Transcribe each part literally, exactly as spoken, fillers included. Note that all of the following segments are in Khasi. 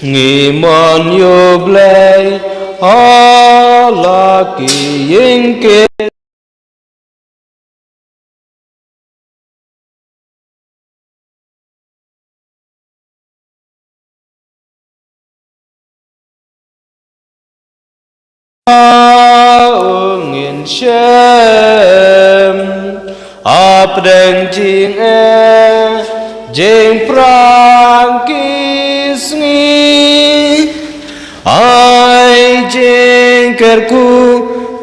Ngi mon ïa u Blei, ha la ki ïing ki Ngin shem hapdeng jingeh jingpyrshang ki sngi, ai jingkyrkhu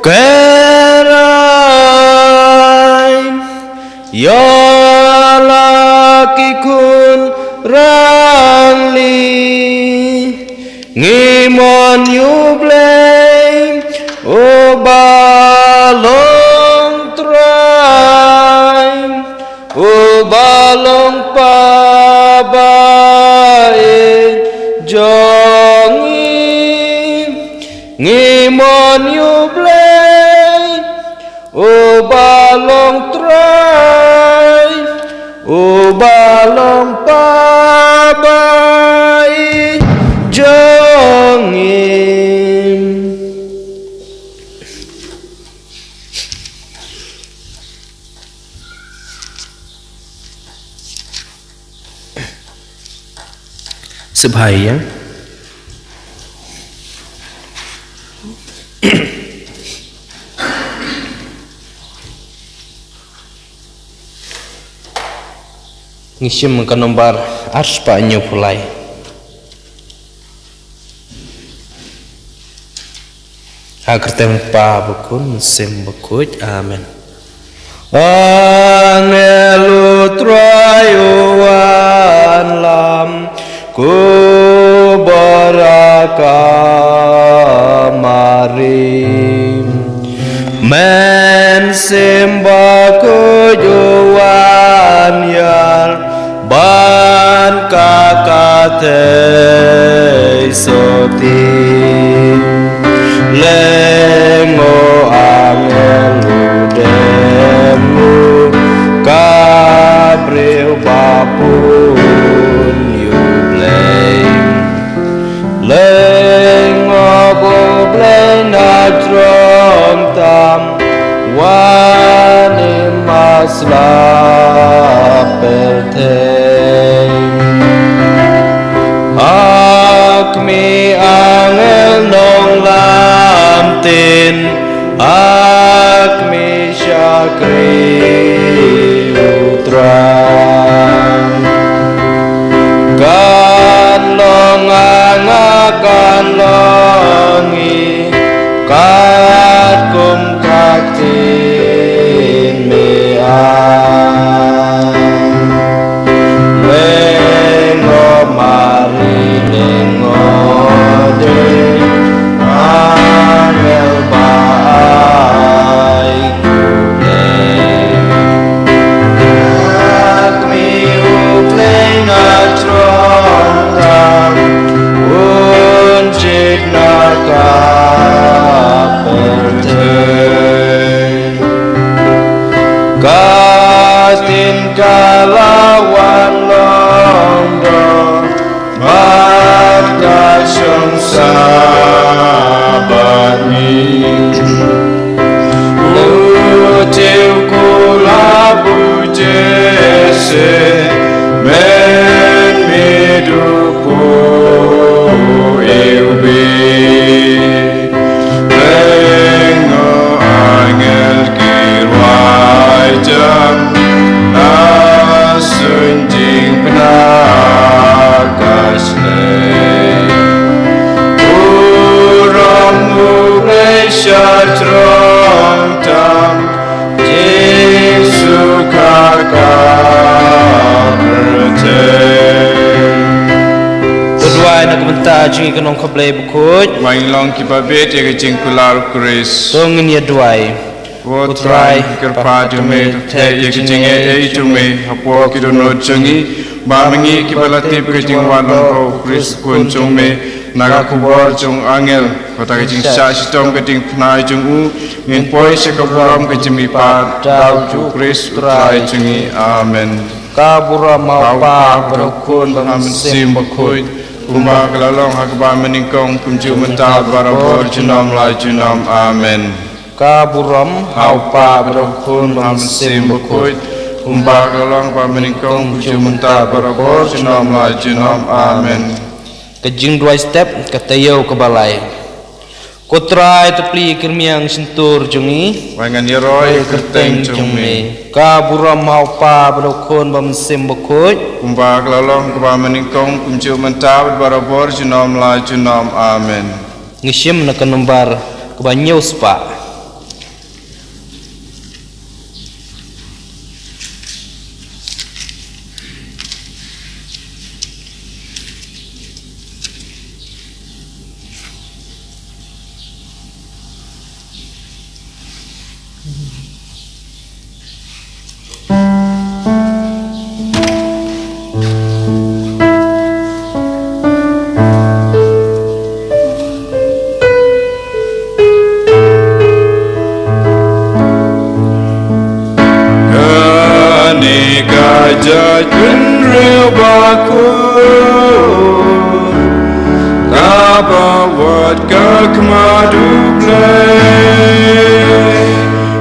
kyrhai ïa la ki khun rangli. Ngi mon ïa u Blei uba long Trai, uba long Pa ba ïeit jong ngi. Ngi mon ïa u Blei uba long Trai, uba long Pa ba ïeit jong ngi. Sngewbha ïa. Ngi shim ka nombar arspah hynñiewphew lai. Ha ka kyrteng u Kpa, u Khun, u Mynsiem Bakhuid. Amen. Angel u Trai u wan lam, kubur ka Mari. Mynsiem Bakhuid u wan ïar ban ka kata sopti. Leng o angel u dem u ka briew ba bun ïa u Blei. Leng o ba u Blei na jrong tam, wan im ha sla pyrthei. Ha khmih angel nonglam tin, ha khmih shakri u Trai. Kan long nga, nga kan long ngi, katkum ka ktien me ai. Leng o Mari, leng o dei angel ba ai. Khmih u Blei na jrong tam, un jied na ka pyrthei. Ka ktien ka la wan long doh, bad ka shong sah bad ngi. Lute u kulap u Jesse, mynmiet u phuh iwbih. Leng o angel ki rwai jam, na suiñ jingpynah ka shlei. U rong u Blei sha jrong tam, Jisu ka ka pyrthei. To duwai na ka bynta jong ngi ki nongkha Blei bakhuid. Ba ngin long kiba bit ïa ka jingkular u Khrist. To ngin ïa duwai. Ko Trai, kyrpad ïa me, to theh ïa ka jingaiei jong me hapoh ki dohnud jong ngi, ba ma ngi kiba la tip ka jingwan long ko u Khrist u Khun jong me, na ka khubor jong u angel, bad ha ka jingshah shitom ka diengphna jong u, ngin poi sha ka burom ka jingmihpat da u Jisu Khrist u Trai jong ngi. Amen. Ka burom ha u Kpa, bad ha u Khun, bad ha u Mynsiem Bakhuid. Kumba ka la long ha kaba mynnyngkong, kumjuh mynta, barabor, junom la junom. Amen. Ka burom ha u Kpa bad ha u Khun bad ha u Mynsiem Bakhuid, kumba ka la long ha kaba mynnyngkong, kumjuh mynta, barabor, junom la junom. Amen. Ka jingduwai step, ka taïew kaba lai. Ko Trai, to plie ïa ka rmiang shyntur jong ngi, ba ngan ïaroh ïa ka kyrteng jong me. Ka burom ha u Kpa bad ha u Khun bad ha u Mynsiem Bakhuid, kumba ka la long ha kaba mynnyngkong, kumjuh mynta bad barabor, junom la junom. Amen. Ngi shim na ka nombar kaba hynñiew spah. Kane ka jaitbynriew bakhuid, kaba wad ka khmat U Blei.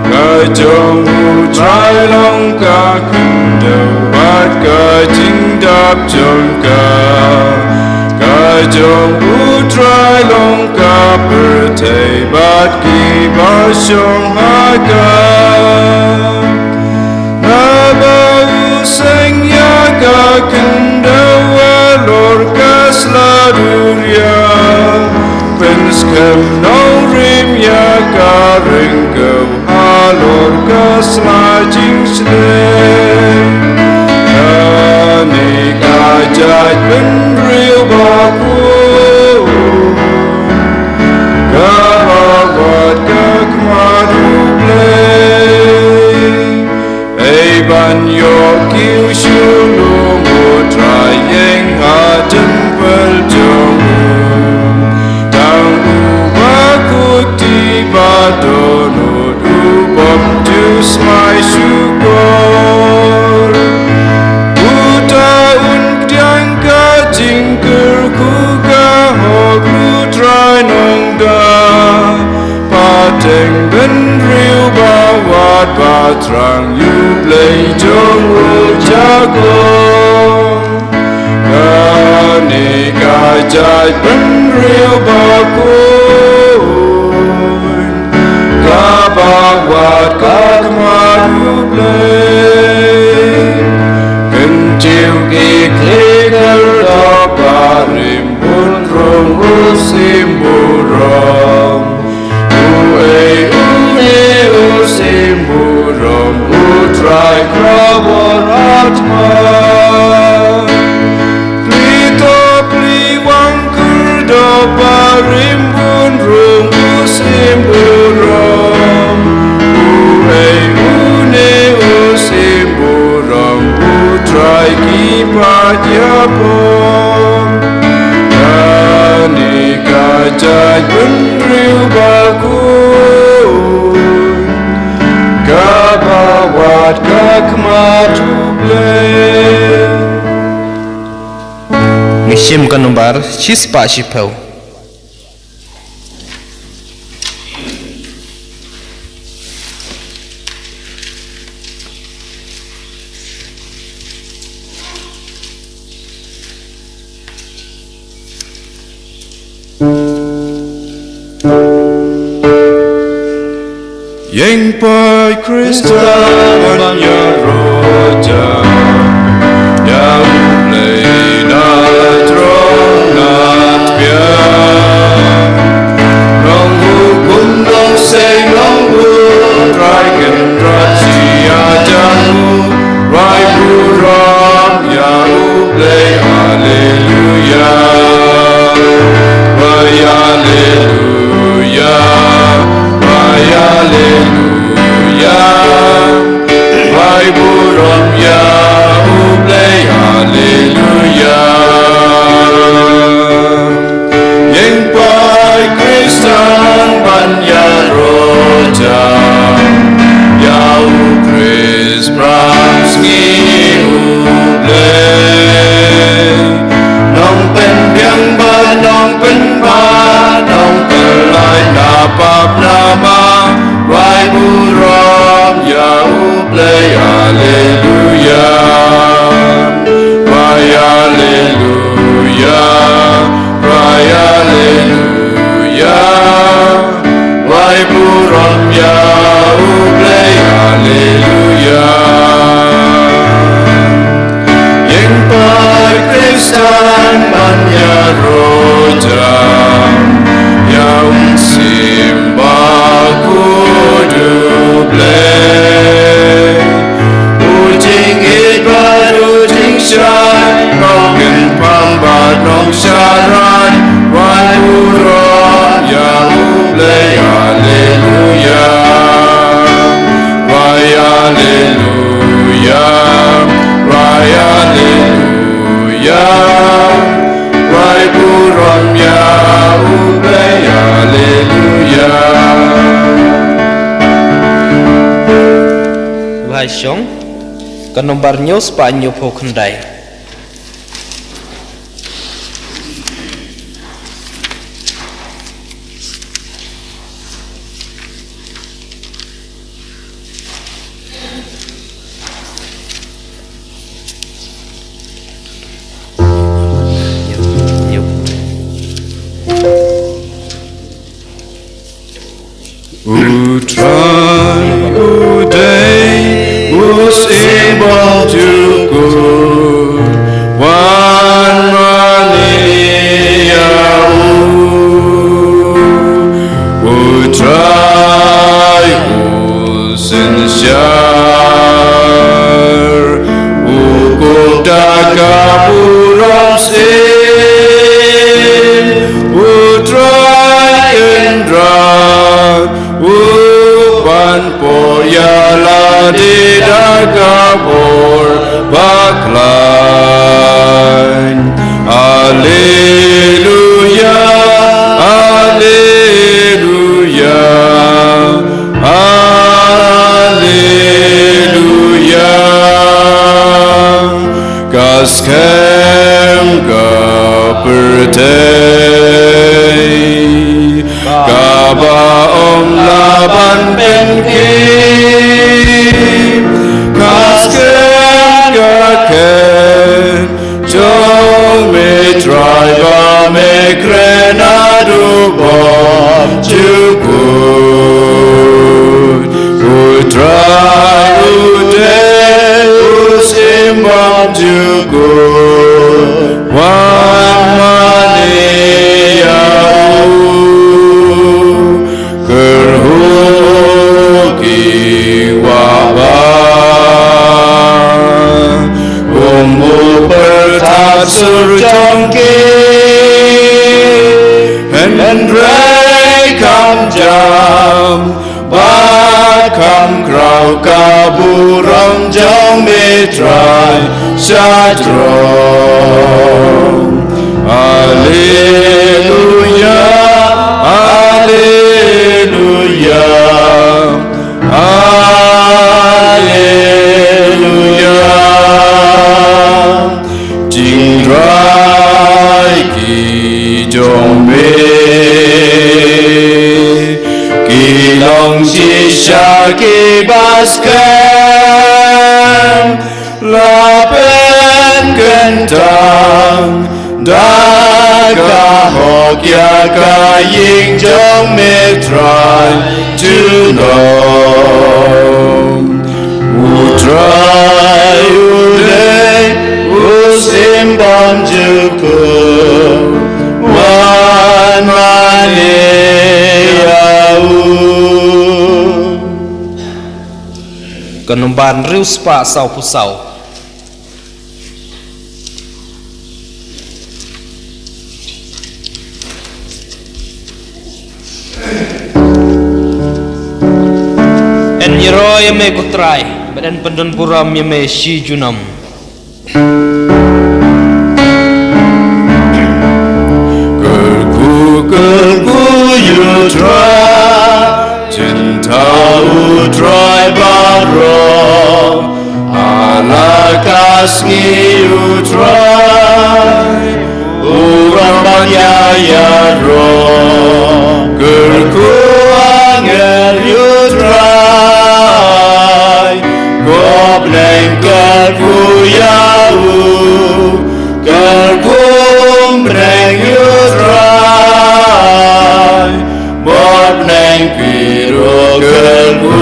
Ka jong U Trai long ka khyndew bad ka jingdap jong ka. Ka jong U Trai long ka pyrthei bad kiba shong ha ka. Naba u seng ïa ka khyndew halor ka sla duriaw, pynskhem nongrim ïa ka ryngkew halor ka sla jingshlei. Kane ka jaitbynriew bakhuid, kaba wad ka khmat U Blei. Ei ban ïoh kiew sha U Trai ïeng ha temple jong u. Tang u bakhuid ba dohnud u bym ju smai shukor. Uta un pdiang ka jingkyrkhu, ka hok U Trai Nongda. Pateng bynriew ba wad ba thrang, U Blei jong u Jakob. Kane ka jaitbynriew bakhuid, kaba wad ka khmat U Blei. Kyntiew ki khlieh khyrdop barim bun rung u shim burom. Uei une u shim burom, U Trai Khlabor Atma. Plie to plie, wan khyrdop barim bun rung u shim burom. Uei une u shim burom, U Trai ki paid ïapom. Kane ka jaitbynriew bakhuid, kaba wad ka khmat U Blei. Ngi shim ka nombar shispah shiphew. Ïeng pat Khrista ban ïaroh jam, ïa U Blei na throne na tbian. Nonghukum nongseng nongbuh, Trai Kynrad shi hajar nguh, rwai burom ïa U Blei, haleluya. Rwai haleluya, rwai haleluya. Rwai burom ïa U Blei, haleluya. Haleluya. Ïing Paid Khristan ban ïaroh jam ïa u Mynsiem Bakhuid U Blei. U jingïeit bad u jingshai, nongkynpham bad nongsharai, wai burom ïa U Blei. Haleluya. Wai haleluya, wai haleluya, wai burom ïa U Blei, haleluya. Wai shong, ka nombar hynñiew spah hynñiewphew khyndai. U Trai u dei u Symbol jukut, wan mane ïa u. U Trai u synshar, u kup da ka burom syiem, u Trai Kynrad, u ban poi ïa lade da ka bor bakhlaiñ. Haleluya, haleluya, haleluya. Ka skhem ka pyrthei kaba ym lah ban pynkiew, ka skhem ka khet jong me Trai ba me kren haduh bymjukut. U Trai u dei u Symbol jukut, wan mane ïa u. Kyrhuh ki wah bah kum u pyrthat sur jong ki, hynrei kham jam bad kham khraw ka burom jong me Trai sha jrong. Haleluya, haleluya, haleluya. Jingrai ki jong me ki long shisha kiba skhem, la pynkyntang da ka hok ïa ka ïing jong me Trai junom. U Trai u dei u Symbol jukut, wan mane ïa u. Ka nombar hynriew spah sawphew saw. Yn ïaroh ïa me ko Trai, bad yn pyndonburom ïa me shi junom. Kyrkhu, kyrkhu ïa u Trai, jin thaw u Trai baroh, ha la ka sngi u Trai u wan ban ïa ïaroh. Kyrkhu angel ïa u Trai, ko bneng kyrkhu ïa u. Kyrkhu bneng ïa u Trai, bad bneng phi ruh kyrkhu.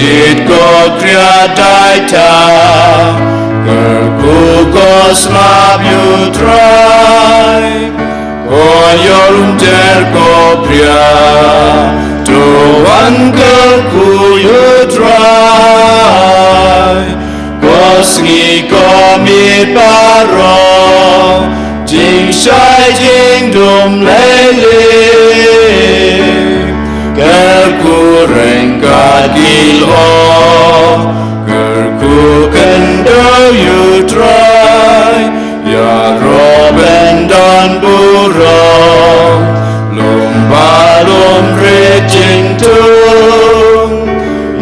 It ko khriat tai ta, kyrkhu ko sngap ïa u Trai. Ko ïoh lum jer ko khriat, to wan kyrkhu ïa u Trai. Ko sngi ko miet baroh, jingshai jingdum lei lei. Kyrkhu ryngkat ki lyoh, kyrkhu khyndew ïa u Trai. Ïaroh bynta burom, lum ba lum rit jingthung.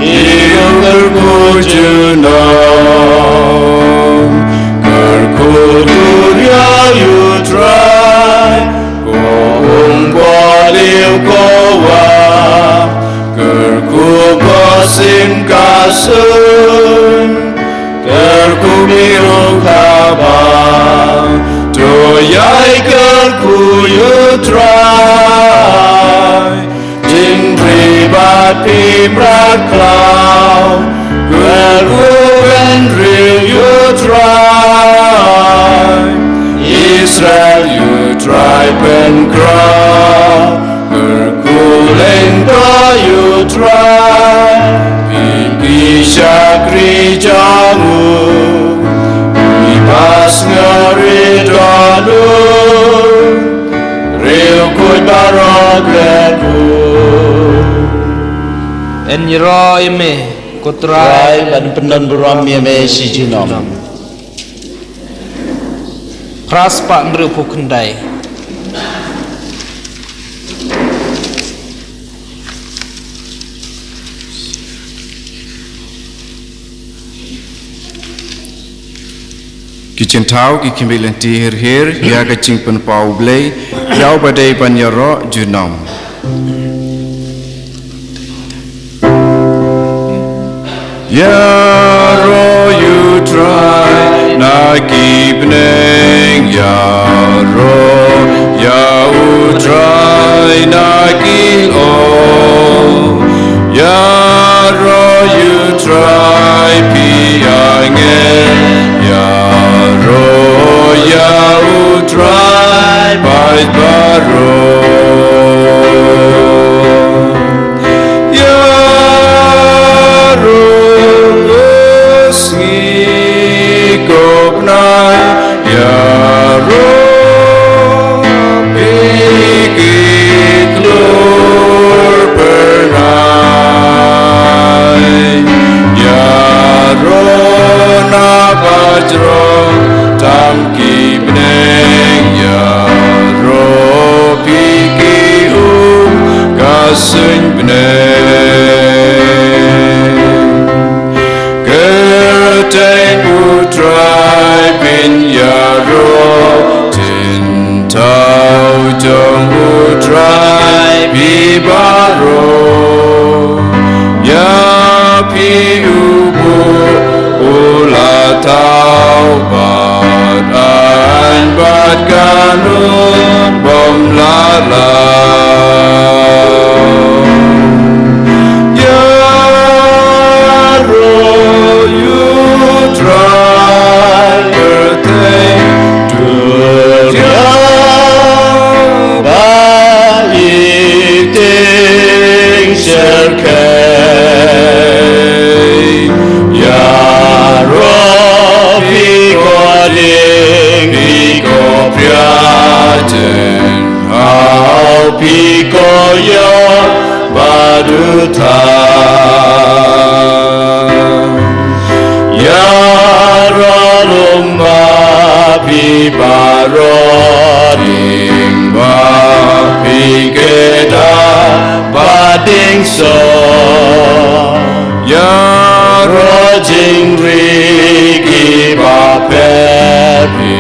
Ïa u kyrkhu junom, kyrkhu tur ïa u Trai. Ko um ko liw ko wah, kyrkhu ko sim ka suiñ. Kyrkhu biang ruh kaba, to ïai kyrkhu ïa u Trai. Jingri bad phi mrad khlaw, kyrkhu bynriew ïa u Trai. Israel ïa u Trai pynkhraw, kyrkhu lyngdoh ïa u Trai. Phi ki shakri jong u, phi ba sngewrit ïa u, riewkhuid baroh kyrkhu. Yn ïaroh ïa me ko Trai, Trai, ban pyndon burom ïa me shi junom. Phra spah hynriewphew khyndai. Ki jingthaw, ki khmih lynti hir hir ïa ka jingpynpaw U Blei, ïa uba dei ban ïaroh junom. Ïaroh ïa u Trai na ki bneng, ïaroh ïa u Trai na ki lyoh. Ïaroh ïa u Trai phi angel, ïaroh ïa u Trai paid baroh. Ïaroh ko sngi ko bnai, ïaroh phi ki khlur phyrnai, ïaroh na ka jrong tam ki bneng, ïaroh phi ki um ka suiñ bneng. Kyrteng u Trai phin ïaroh, jingthaw jong u Trai phi baroh. Ïa phi u buh u la thaw bad aiñ bad ka nongbym la law. Ïaroh ïa u Trai kyrteng, dur ïa ba ïeit ïing syrkhei. Ïaroh phi ko dieng, phi ko phiah, jynhaw phi ko ïor bad u thaiñ. Ïaroh lum ba phi baroh, dieng ba phi kynda bad dieng sor. Ïaroh jingri kiba pher, phi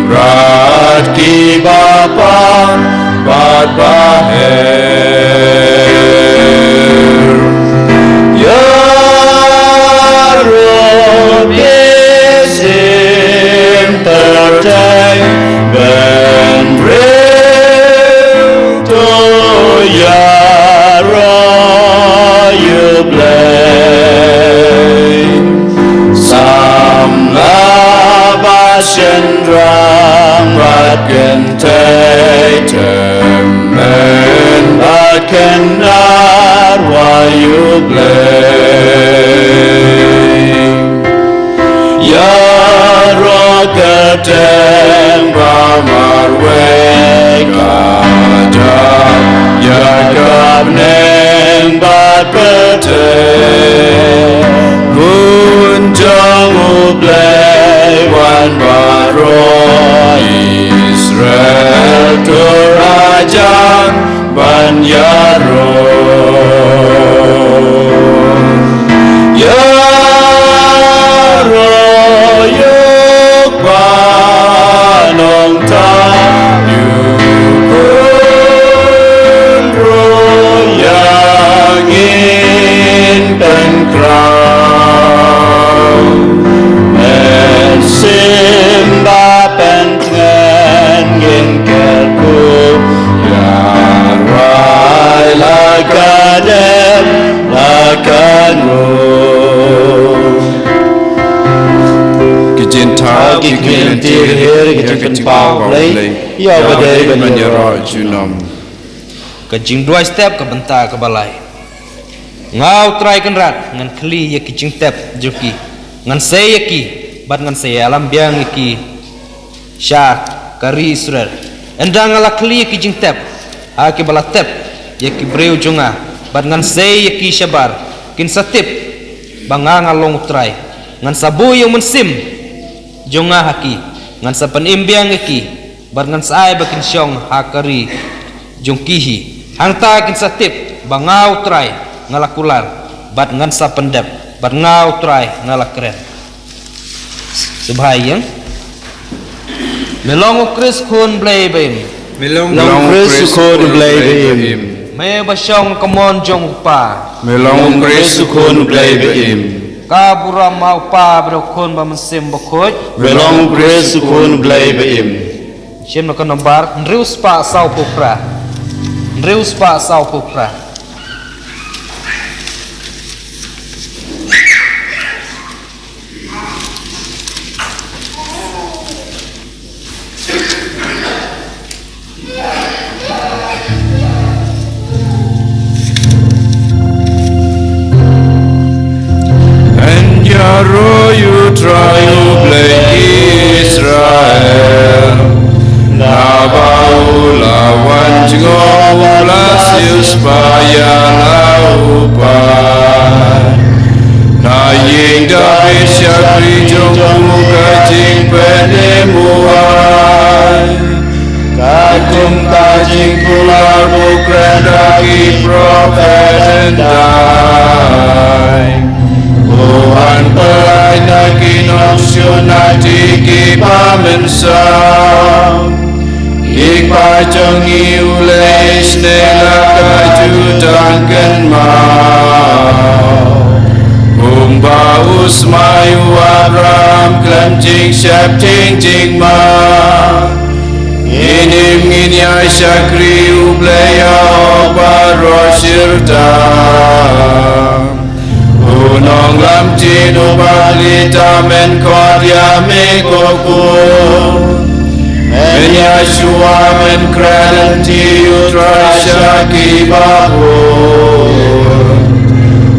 mrad kiba pan bad ba her. Ïaroh phi sim pyrthei bynriew, to ïaroh ïa u Blei. Rang bad kynthei, tymmen bad kynthei, wa ïa U Blei. Ïaroh kyrteng ba marwei, ka dap ïa ka bneng bad pyrthei. Bun jong U Blei wan baroh, Israel to hajan ban ïaroh. Ïaroh ïa U Kpa, nongthaw ïa U Khun, ruh ïa ngi pynkhraw. Mynsiem ba pyntngen, ngin kyrkhu, ïa rwai la ka dep la ka nguh. Ki jingthaw, ki khmih lynti, ki jingpynpaw, Blei, ïa uba dei ban ïaroh junom. Ka jingduwai step, ka bynta kaba lai. Nga, U Trai Kynrad, ngan khlieh ïa ki jingtep jong ki, ngan sei ïa ki, bad ngan sa ïalam biang ïa ki sha ka ri Israel. Ynda nga la khlieh ïa ki jingtep ha kiba la tep ïa ki briew jong nga, bad ngan sei ïa ki shabar, kin sa tip ba nga, nga long U Trai. Ngan sa buh ïa U Mynsiem jong nga ha ki, ngan sa pynim biang ïa ki, bad ngan sa ai ba kin shong ha ka ri jong ki hi. Hangta kin sa tip ba nga, U Trai, nga la kular, bad ngan sa pyndep, bad nga, U Trai, nga la kren. Sngewbha ïeng. Me long U Khrist, Khun Blei ba im. Me long U Khrist, Khun Blei ba im. Me ba shong ha ka mon jong U Kpa. Me long U Khrist, Khun Blei ba im. Ka burom ha U Kpa, bad U Khun, bad U Mynsiem Bakhuid. Me long U Khrist, Khun Blei ba im. Shim na ka nombar hynriew spah sawphew phra. Hynriew spah sawphew phra. Ïaroh ïa U Trai U Blei Israel. Naba u la wan jngoh, u la siewspah ïa la u paid. Na ïing Dabid shakri jong u ka jingpynim u ai. Katkum ka jingkular ba u kren da ki prophet hyndai. U wan pynlait na ki nongshun aiti kiba mynsaw. Ki kpa jong ngi u la isynei la ka jutang kynmaw. Kumba u smai u Abraham khlem jingsheptieng jingma. Ngin im ngin ïa shakri U Blei ha baroh shirta. U nonglam ktien u bakla, men khot ïa me ko Khun. Men ïa shuwa men kren lynti U Trai sha ki babun.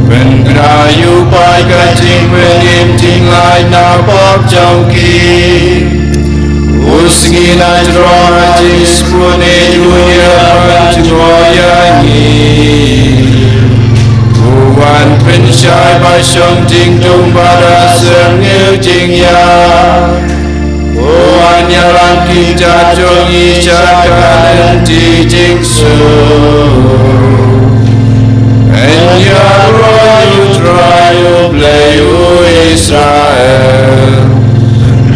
Pynkynmaw ïa u paid ka jingpynim jinglait na pop jong ki. U sngi na jrong ha jingsngewbha u ïa ban jngoh ïa ngi. U wan pynshai ba shong jingdum bad syrngiew jingïap. U wan ïalam ki jait jong ngi sha ka lynti jingsuk. Ïaroh ïa U Trai U Blei u Israel.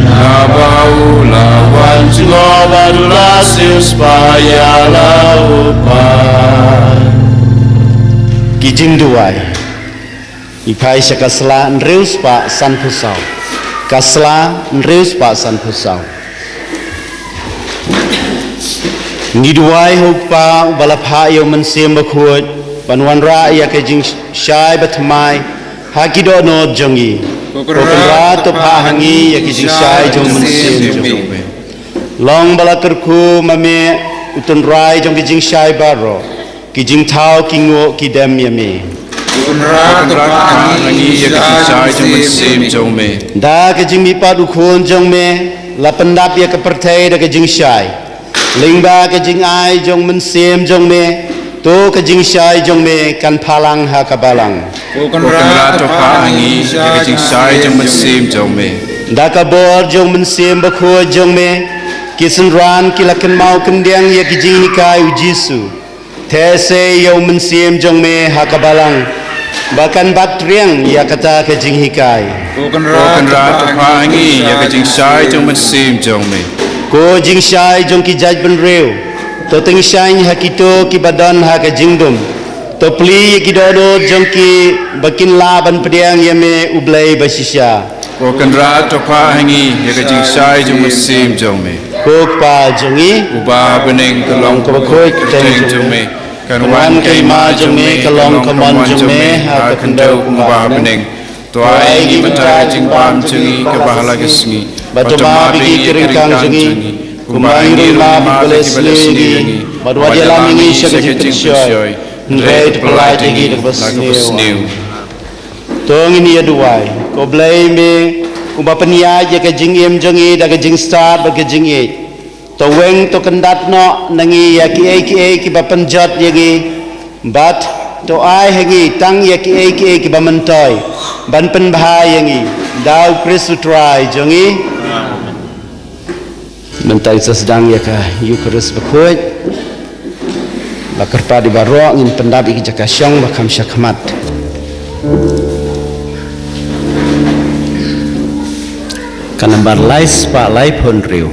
Naba u la wan jngoh bad u la siewspah ïa la u paid. Ki jingduwai. Ngi phai sha ka sla hynriew spah sanphew saw. Ka sla hynriew spah sanphew saw. Ngi duwai ha U Kpa uba la phah ïa U Mynsiem Bakhuid ban wanrah ïa ka jingshai bathymmai ha ki dohnud jong ngi. Ko Kynrad, to phah ha ngi ïa ka jingshai jong U Mynsiem jong me. Long ba la kyrkhu ma me u tynrai jong ki jingshai baroh, ki jingthaw ki nguh ki dem ïa me. Ko Kynrad, to phah ha ngi ïa ka jingshai jong u Mynsiem jong me. Da ka jingmihpat u Khun jong me, la pyndap ïa ka pyrthei da ka jingshai. Lyngba ka jingai jong u Mynsiem jong me, to ka jingshai jong me kan phalang ha ka balang. Ko Kynrad, to phah ha ngi ïa ka jingshai jong u Mynsiem jong me. Da ka bor jong u Mynsiem Bakhuid jong me, ki synran ki la kynmaw kyndiang ïa ki jinghikai u Jisu. Theh sei ïa u Mynsiem jong me ha ka balang, ba kan bat riang ïa kata ka jinghikai. Ko Kynrad, to phah ha ngi ïa ka jingshai jong u Mynsiem jong me. Ko jingshai jong ki jaitbynriew, to tyngshaiñ ha kito kiba don ha ka jingdum. To plie ïa ki dohnud jong ki ba kin lah ban pdiang ïa me, U Blei bashisha. Ko Kynrad, to phah ha ngi ïa ka jingshai jong u Mynsiem jong me. Ko Kpa jong ngi uba ha bneng, ka long kaba khuid ka kyrteng jong me. Kan wan ka hima jong me, ka long ka mon jong me ha ka khyndew kum uba ha bneng. To ai ngi mynta ka jingbam jong ngi kaba ha la ka sngi. Bad to map ïa ki ryngkang jong ngi, kumba ngi ruh ngi map ïa kiba leh sniew ïa ngi. Bad wat ïalam ïa ngi sha ka jingpynshoi, hynrei to pyllait ïa ngi da kaba sniew. To ngin ïa duwai. Ko Blei me uba pynïaid ïa ka jingim jong ngi da ka jingstad bad ka jingïeit, to weng to kyndat noh na ngi ïa kiei kiei kiba pynjot ïa ngi, bad to ai ha ngi tang ïa kiei kiei kiba myntoi ban pynbha ïa ngi. Da U Khrist U Trai jong ngi. Mynta ngin sa sdang ïa ka Eukharist bakhuid. Ba kyrpad ïa baroh, ngin pyndap ïa ki jaka shong ba kham shakhmat. Ka nambar lai spah laiphew hynriew.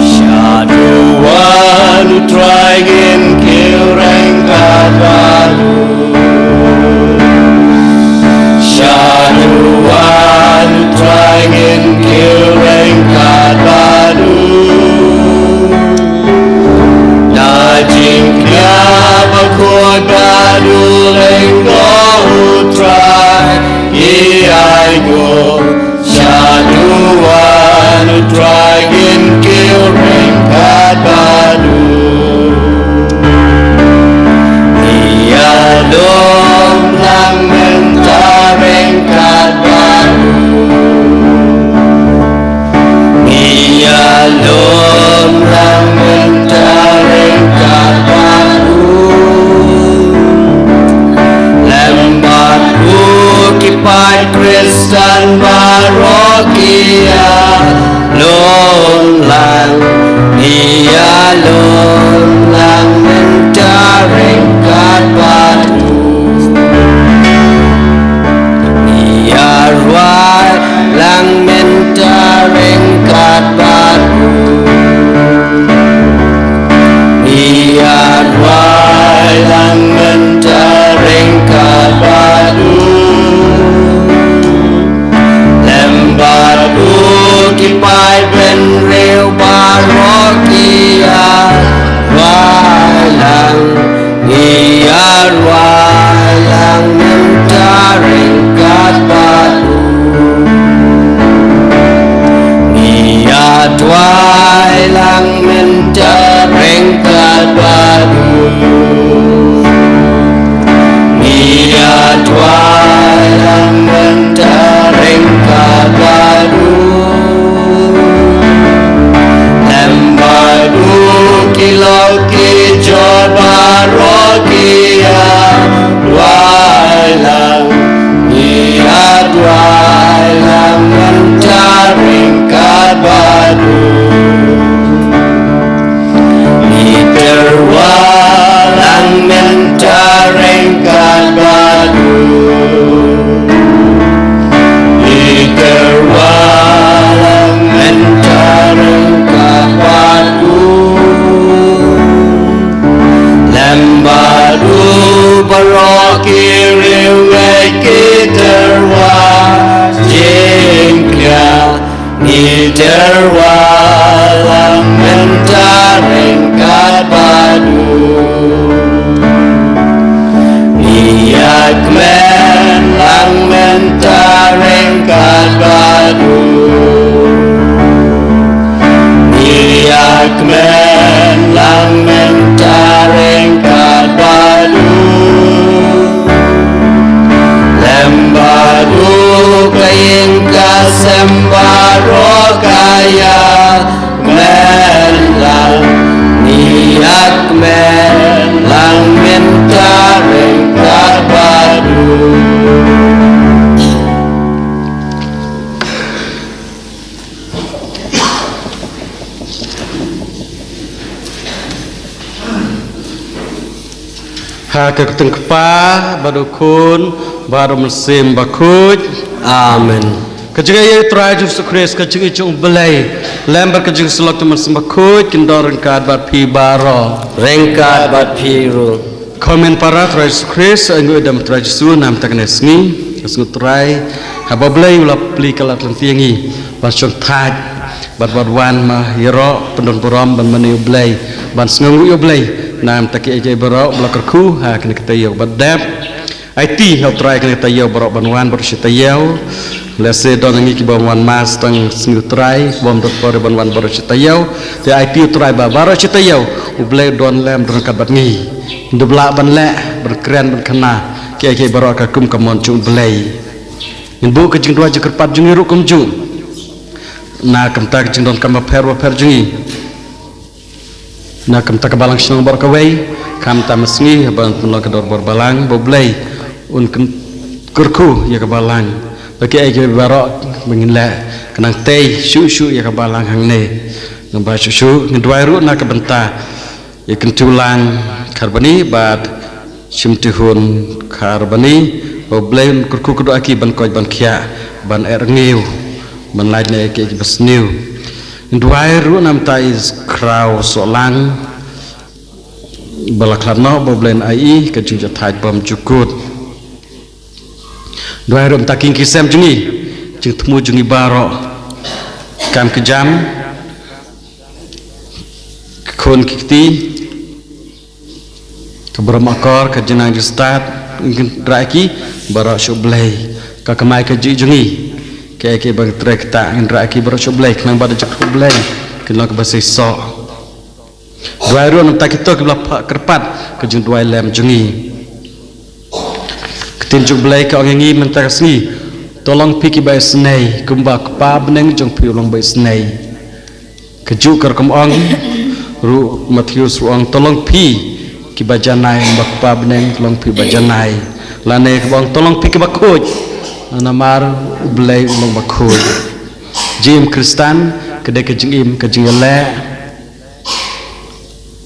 Shaduh wan U Trai, ngin kiew ryngkat bad u. Shaduh wan U Trai, ngin kiew ryngkat bad u. Da jingkñia bakhuid bad u lyngdoh U Trai, ngi ainguh. Shaduh wan U Trai, ngin kiew ryngkat bad u. Ngi ïa lum lang mynta ryngkat bad u. Ngi ïa lum lang mynta ryngkat bad u. Lem bad u ki paid Khristan baroh ki ïa lum lang. Ngi ïa lum lang mynta ryngkat bad u. Ngi ïa rwai lang mynta ryngkat bad u. Ngi ïa rwai lang mynta ryngkat bad u. Lem bad u ki paid bynriew baroh ki ïa rwai lang. Ngi ïa rwai lang mynta ryngkat bad u. Ngi ïa duwai lang mynta ryngkat bad u. Ngi ïa duwai lang mynta ryngkat bad u. Lem bad u ki lok ki jor baroh ki ïa duwai lang. Ngi ïa duwai lang mynta ryngkat bad u. Ngi tyrwa lang mynta ryngkat bad u. Ngi tyrwa lang mynta ryngkat bad u. Lem bad u baroh ki riewngeit ki tyrwa jingkñia. Ngi tyrwa lang mynta ryngkat Ha ka kyrteng u Kpa, bad u Khun, bad u Mynsiem Bakhuid. Amen. Ka jingïeit U Trai Jisu Khrist, ka jingïeit jong U Blei, lem bad ka jingsyllok jong U Mynsiem Bakhuid, kin don ryngkat bad phi baroh. Ryngkat bad phi ruh. Ko hynmen para ha U Trai Jisu Khrist, ai nguh ïa U Trai Jisu, namar kane ka sngi, ka sngi U Trai, haba U Blei u la plie ka lad lynti ïa ngi ban shong thait, bad ban wan ma ïaroh pyndon burom ban mane ïa U Blei, ban sngewnguh ïa U Blei. Namar kata kiei kiei baroh ba la kyrkhu ha kane ka taïew, bad dep aiti ha U Trai ha kane ka taïew baroh ban wan baroh shi taïew. Lehse don ngi kiba wan mass tang sngi U Trai, bym don por ban wan baroh shi taïew. Te aiti U Trai ba baroh shi taïew U Blei u don lem, don ryngkat bad ngi. Ngin dup lah ban leh, ban kren, ban kynmaw kiei kiei baroh ka kum ka mon jong U Blei. Ngin buh ka jingduwai jingkyrpad jong ngi ruh kumjuh na ka bynta ka jingdonkam bapher bapher jong ngi, na ka bynta ka balang shnong baroh kawei. Khamtam ha sngi haba pynlong ka dorbar balang, ba U Blei un kyn-, kyrkhu ïa ka balang, ba kiei kiei baroh ba ngin leh kan nang tei shuh shuh ïa ka balang hangne. Namar shuh shuh ngin duwai ruh na ka bynta Ïa Kyntiewlang Kharbani bad Shimtihun Kharbani, ba U Blei un kyrkhu kyrdoh ïa ki ban koit ban khiah, ban eh rngiew, ban lait na ïa ki, ïa ki basniew. Ngin duwai ruh namar ïa i Khraw Sohlang ba la khlad noh, ba U Blei un ai i ka jingjahthait bymjukut. Duwai ruh namar ki ïing ki sem jong ngi, jingthmu jong ngi baroh, kam ki jam, ki khun ki kti, ka burom akor, ka jingnang jingstad, ngin rah ïa ki baroh sha U Blei. Ka kamai kajih jong ngi, kiei kiei ba ngi trei ktah, ngin rah ïa ki baroh sha U Blei, khnang ba da jingkyrkhu U Blei kin long kaba seisoh. Duwai ruh namar kita kiba la pha-, kyrpad ka jingduwai lem jong ngi. Ka ktien jong U Blei ka ong ïa ngi mynta ka sngi, to long phi kiba isynei, kumba Kpa bneng jong phi u long ba isynei. Kajuh ka rukom ong ruh Mathaios ruh ong, to long phi kiba janai, kumba Kpa bneng to long phi ba janai. Lane kaba ong, to long phi kiba khuid, namar U Blei u long ba khuid. Jingim Khristan ka dei ka jingim, ka jingïaleh.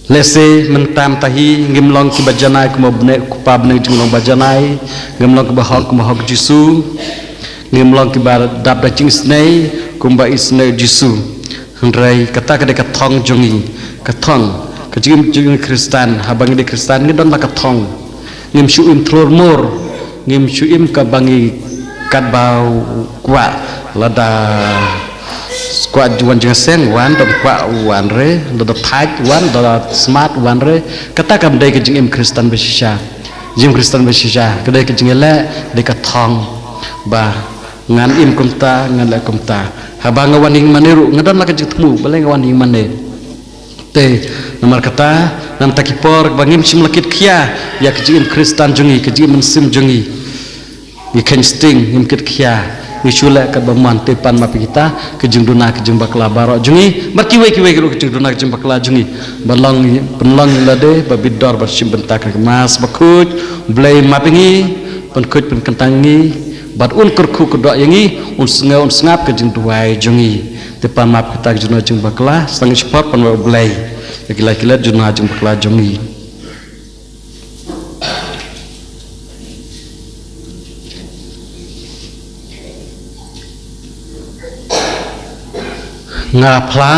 Lehse mynta mynta hi ngim long kiba janai kumba bneng, Kpa bneng jong ngi u long ba janai. Ngim long kiba hok kumba hok Jisu. Ngim long kiba dap da jingisynei kumba isynei Jisu. Hynrei kata ka dei ka thong jong ngi, ka thong, ka jingim jong ngi Khristan. Haba ngi dei Khristan ngi don la ka thong. Ngim shu im thlur mur, ngim shu im kaba ngi katba u kwah, lada kwah wan jingïaseng wan, da kwah wan re, lada thait wan, da smat wan re. Kata kam dei ka jingim Khristan ba shisha. Jingim Khristan ba shisha ka dei ka jingïaleh, dei ka thong ba ngan im kumta, ngan leh kumta. Haba nga wan ïing mane ruh nga don la ka jingthmu, balei nga wan ïing mane. Te namar kata, namar kata ki por ba ngim shym la kit khia ïa ka jingim Khristan jong ngi, ka jingim mynsiem jong ngi, ngi kheiñ sting, ngim kit khia. Ngi shu leh katba mon. Te pan map ïa kita ki jingduna ki jingbakla baroh jong ngi, bad kiwei kiwei ruh ki jingduna ki jingbakla jong ngi, ban long, ban long lade ba bit dor, ban shim bynta ka Mass bakhuid. Blei map ïa ngi, pynkhuid pynkyntang ngi, bad un kyrkhu kyrdoh ïa ngi, un sngew un sngap ka jingduwai jong ngi. Te pan map kita ki jingduna jingbakla, sdang ïa shipor pan map U Blei ïa ki lait ki lait jingduna jingbakla jong ngi. Nga phla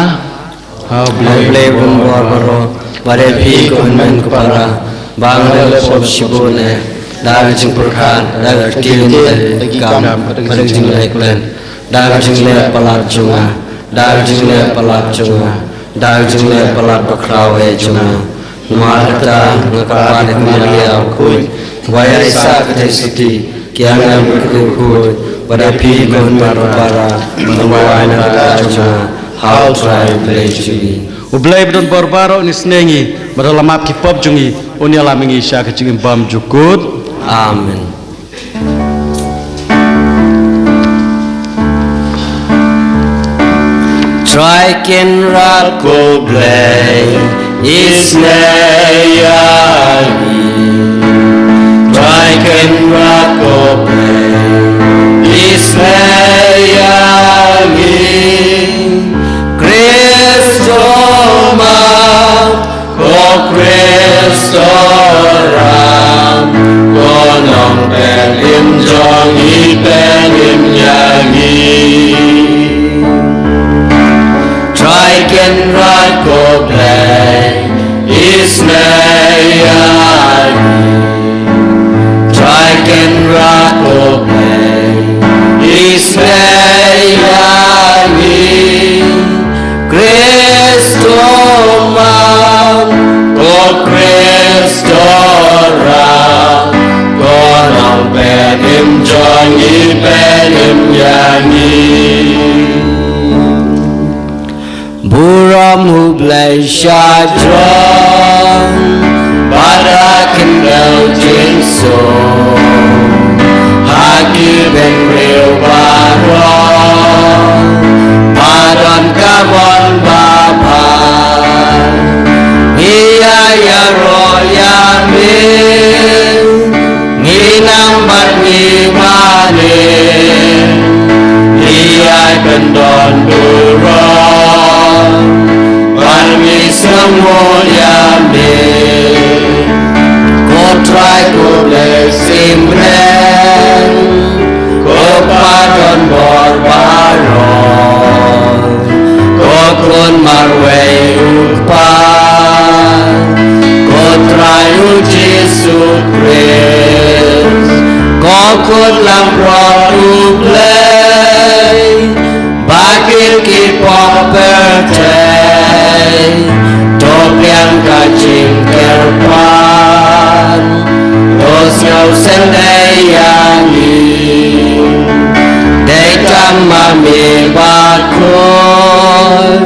ha U Blei, Blei u don bor baroh, bad ïa phi ko hynmen ko para, ba nga la leh pop shibun eh, da ka jingpyrkhat, da ka ktien, da ka kam, da ka jingleh klet, da ka jingleh palat jong nga, da ka jingleh palat jong nga, da ka jingleh palat bakhraw eh jong nga. Namar kata nga kyrpad ïa ka Maria bakhuid, ba ïa i Isaiah ka theisotti, ki angel bad ki khuid, bad ïa phi ko hynmen ko para, ban duwai na ka bynta jong nga ha U Trai Blei jong ngi. U Blei ba don bor baroh un isynei ïa ngi, bad la map ki pop jong ngi, un ïalam ïa ngi sha ka jingim bymjukut. Amen. Trai Kynrad ko Blei, isynei ïa ngi. Trai Kynrad ko Blei, isynei ïa ngi. Khrist to map, ko Khrist to rai. Burom U Blei sha jrong bad ha khyndew jingsuk, ha ki bynriew baroh ba don ka mon babha. Ngi ïa ïaroh ïa me, ngi nang bad ngi mane, ngi ïai kyndon burom bad ngi sngewnguh ïa me. Ko Trai ko Blei symbai, ko Pa donbor baroh, ko Khun marwei U Kpa, ko Trai U Jisu Khrist, ko Khun langbrot U Blei, ba kit ki pop pyrthei, to pliang ka jingkyrpad, to sngewsynei ïa ngi. Dei tang ma me bakhuid,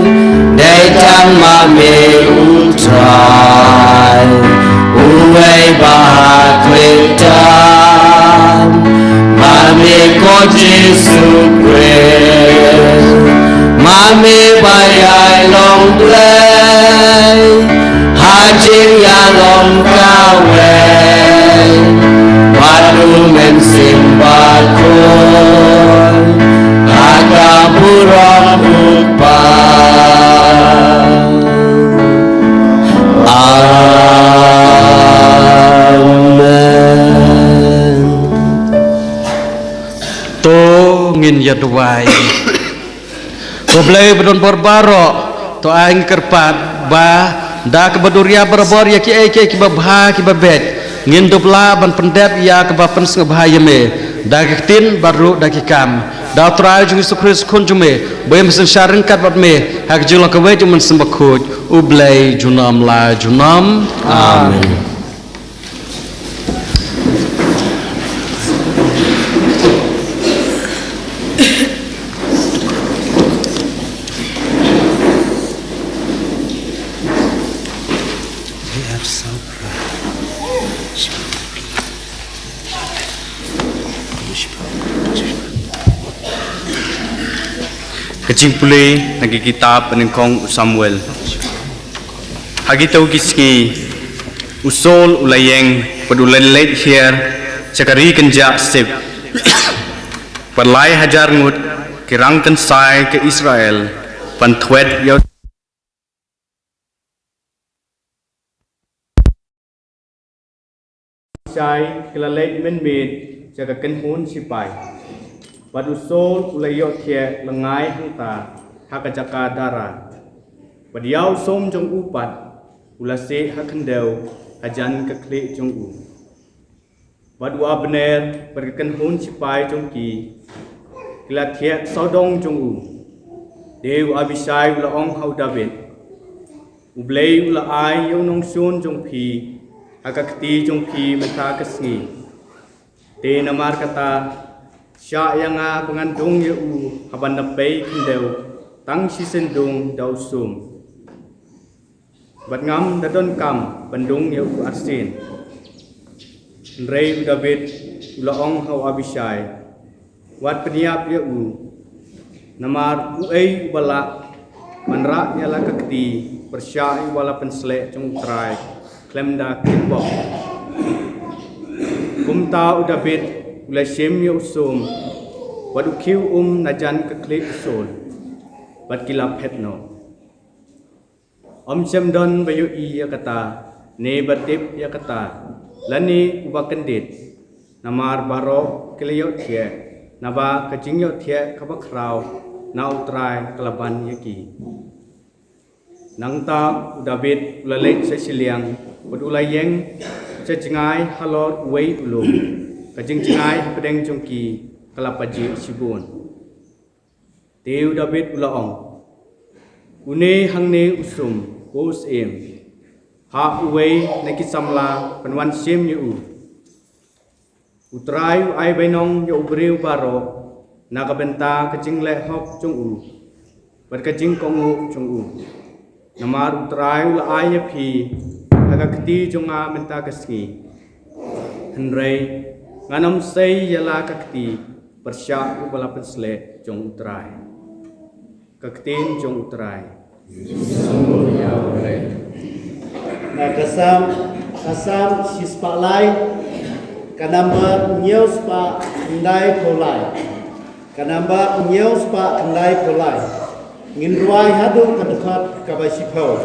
dei tang ma me U Trai, uwei ba ha khlieh tam, ma me ko Jisu Khrist, ma me ba ïai long Blei ha jingïalong kawei bad U Mynsiem Bakhuid, ha ka burom U Kpa. Amen. To ngin ïa duwai. Ko Blei ba donbor baroh, to ai ngi kyrpad ba da kaba duriap barabor ïa kiei kiei kiba bha kiba beit, ngin dup lah ban pyndep ïa kaba pynsngewbha ïa me da ki ktien bad ruh da ki kam. Da U Trai jong ngi Jisu Khrist Khun jong me, ba ïa me synshar ryngkat bad me ha ka jinglong kawei jong U Mynsiem Bakhuid, U Blei junom la junom. Amen. Ka jingpule na ka kitab nyngkong u Samuel. Ha kito ki sngi, u Saul u la ïeng bad u la leit hiar sha ka ri kynjah sib. Bad lai hajar ngut ki rang kynsai ka Israel ban thwet ïa u Abishai ki la leit mynmiet sha ka kynhun sipai. Bad u Saul u la ïohthiah lyngngai hangta ha ka jaka dara. Bad ïa u sum jong u pat u la seh ha khyndew hajan ka khlieh jong u. Bad u Abner bad ka kynhun sipai jong ki ki la thiah sawdong jong u. Te u Abishai u la ong ha u David, U Blei u la ai ïa u nongshun jong phi ha ka kti jong phi mynta ka sngi. Te namar kata, shah ïa nga ba ngan dung ïa u ha ban da pei khyndew tang shisien dung da u sum. Bad ngam da donkam ban dung ïa u arsien. Hynrei u David u la ong ha u Abishai, wat pynïap ïa u. Namar uei uba lah ban rah ïa la ka kti pyrshah ïa uba la pynsleh jong U Trai khlem da kynbok? Kumta u David u la shim ïa u sum bad u khiew um na jan ka khlieh u Saul, bad ki la phet noh. Ym shym don ba ïohi ïa kata, ne ba tip ïa kata, lane uba kyndit. Namar baroh ki la ïohthiah, naba ka jingïohthiah kaba khraw na U Trai ka la ban ïa ki. Nangta u David u la leit sha shiliang, bad u la ïeng sha jngai halor uwei u lum. Ka jingjngai hapdeng jong ki ka la pajih shibun. Te u David u la ong, Une hangne u sum, ko syiem, hap uwei na ki samla ban wan shim ïa u. U Trai u ai bainong ïa u briew baroh na ka bynta ka jingleh hok jong u bad ka jingkohnguh jong u. Namar U Trai u la ai ïa phi ha ka kti jong nga mynta ka sngi. Hynrei ngan ym sei ïa la ka kti pyrshah uba la pynsleh jong U Trai. Ka ktien jong U Trai. Na ka Salm, ka Salm shispah lai, ka number hynñiew spah khyndai phew lai. Ka number hynñiew spah khyndai phew lai. Ngin rwai haduh ka dkhot kaba shiphew.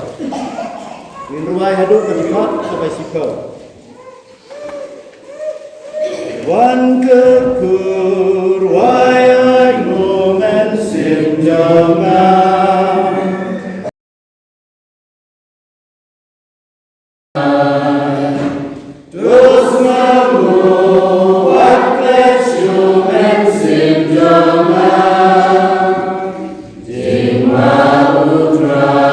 Ngin rwai haduh ka dkhot kaba shiphew. Wan kyrkhu rwai ïa u Mynsiem jong nga. To sngewbha wat klet sha u Mynsiem jong nga. Jingma U Trai.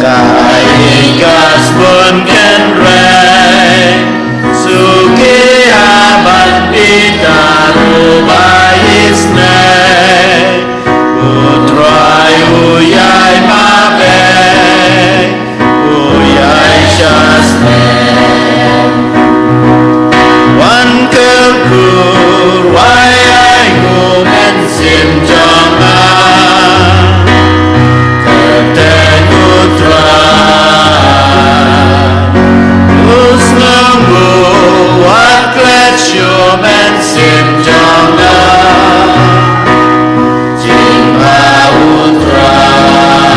Ka ai ka sbun kynrei, suki aban Peter uba isnei. U Trai u ïai mapei, u ïai shasnei. Wan kyrkhu rwai ïa u Mynsiem jong nga. Kyrteng U Trai. U sngewnguh wat klet sha u Mynsiem jong nga. Jingma U Trai.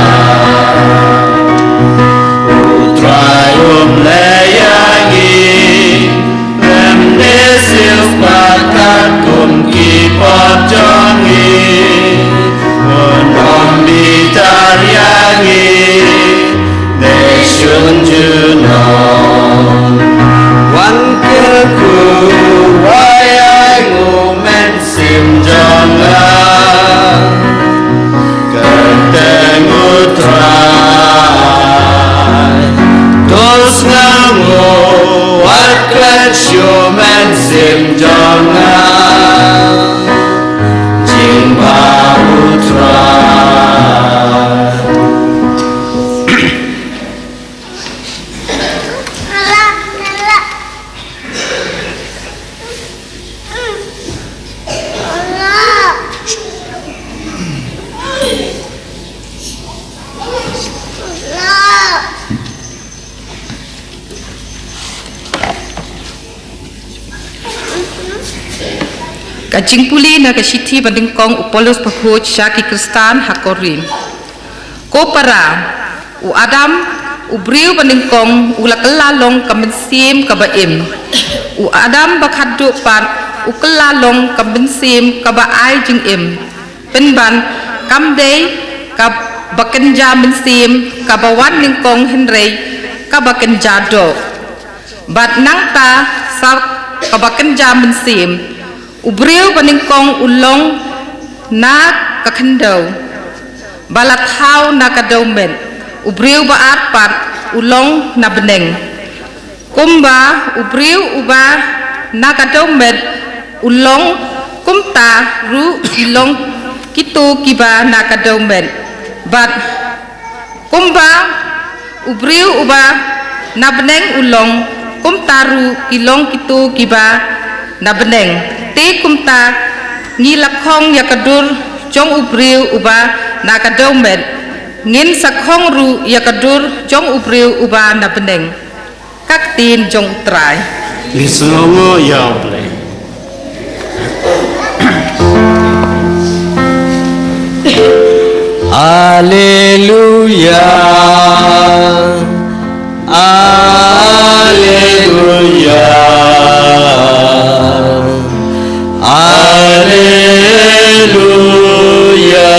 U Trai um leh ïa ngi. Lymne shisha katkum ki pop jong ngi. Un ym bitar ïa ngi. Dei shun junom. Wan kyrkhu rwai ïa u Mynsiem jong nga. Kyrteng U Trai. To sngewnguh wat klet sha u Mynsiem jong nga. Jingma U Trai. Ka jingpule na ka shithi ba nyngkong u Paulus bakhuid sha ki Khristan ha Korinth. Ko para, u Adam, u briew ba nyngkong, u la kylla long ka mynsiem kaba im. U Adam ba khatduh pat, u kylla long ka mynsiem kaba ai jingim. Pynban, kam dei kaba kynja mynsiem kaba wan nyngkong, hynrei kaba kynja doh. Bad nangta sa kaba kynja mynsiem, u briew ba nyngkong u long na ka khyndew, ba la thaw na ka dewmet, u briew ba ar pat u long na bneng. Kumba u briew uba na ka dewmet u long, kumta ruh ki long kito kiba na ka dewmet. Bad kumba u briew uba na bneng u long, kumta ruh ki long kito kiba na bneng. Te kumta ngi la khong ïa ka dur jong u briew uba na ka dewmet, ngin sa khong ruh ïa ka dur jong u briew uba na bneng. Ka ktien jong u Trai. Ngi sngewnguh ïa u Blei. Alleluia. Alleluia. Alleluia.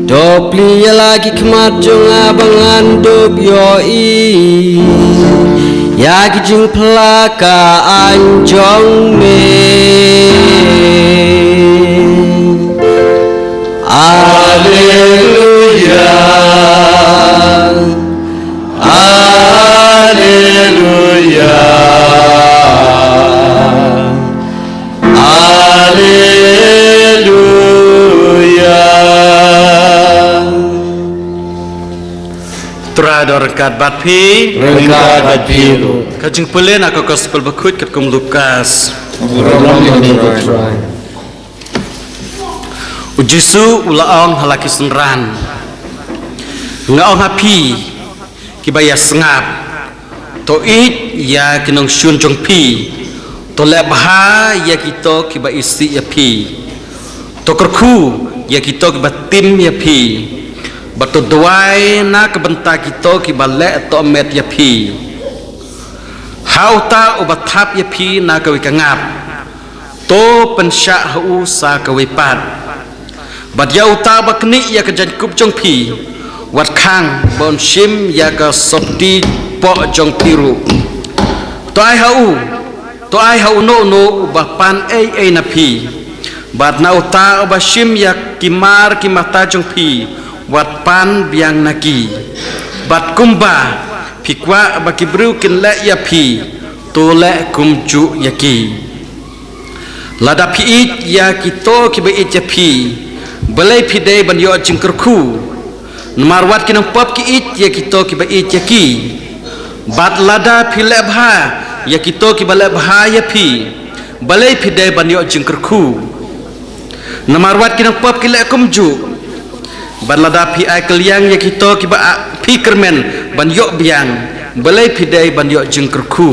To plie ïa la ki khmat jong nga ba ngan dup ïohi ïa ki jingphla ka aiñ jong me. Alleluia. Alleluia. Alleluia. Trai da ryngkat bad phi. Ryngkat bad phi ruh. Ka jingpule na ka gospel bakhuid katkum u Lukas. Burom ïa u Trai. U Jisu u la ong ha la ki synran, nga ong ha phi kiba ïa sngap, to ïeit ïa ki nongshun jong phi, to leh bha ïa kito kiba isih ïa phi, to kyrkhu ïa kito kiba tim ïa phi, bad to duwai na ka bynta kito kiba leh tohmet ïa phi. Ha uta uba thap ïa phi na kawei ka ngap, to pynshah ha u sa kawei pat. Bad ïa uta uba knieh ïa ka jaiñkup jong phi, wat khang ba un shim ïa ka sopti poh jong phi ruh. To ai ha u, to ai ha uno uno uba pan ei ei na phi. Bad na uta uba shim ïa ki mar ki mata jong phi, wat pan biang na ki. Bad kumba phi kwah ba ki briew kin leh ïa phi, to leh kumjuh ïa ki. Lada phi ïeit ïa kito kiba ïeit ïa phi, balei phi dei ban ïoh jingkyrkhu? Namar wat ki nongpop ki ïeit ïa kito kiba ïeit ïa ki. Bad lada phi leh bha ïa kito kiba leh bha ïa phi, balei phi dei ban ïoh jingkyrkhu? Namar wat ki nongpop ki leh kumjuh. Bad lada phi ai kylliang ïa kito kiba, ah, phi kyrmen ban ïoh biang, balei phi dei ban ïoh jingkyrkhu?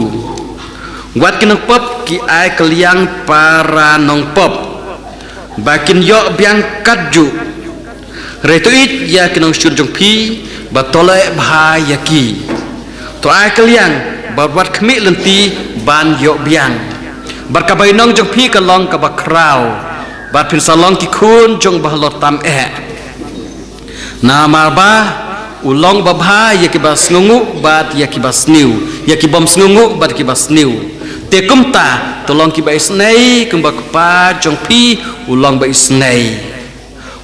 Wat ki nongpop ki ai kylliang para nongpop, ba kin ïoh biang katjuh. Hynrei to ïeit ïa ki nongshun jong phi, bad to leh bha ïa ki. To ai kylliang bad wat khmih lynti ban ïoh biang. Bad ka bainong jong phi ka long kaba khraw, bad phin sa long ki khun jong u bahalor tam eh. Namar ba u long babha ïa kiba sngewnguh bad ïa kiba sniew, ïa ki bym sngewnguh bad kiba sniew. Te kumta to long kiba isynei kumba Kpa jong phi u long ba isynei.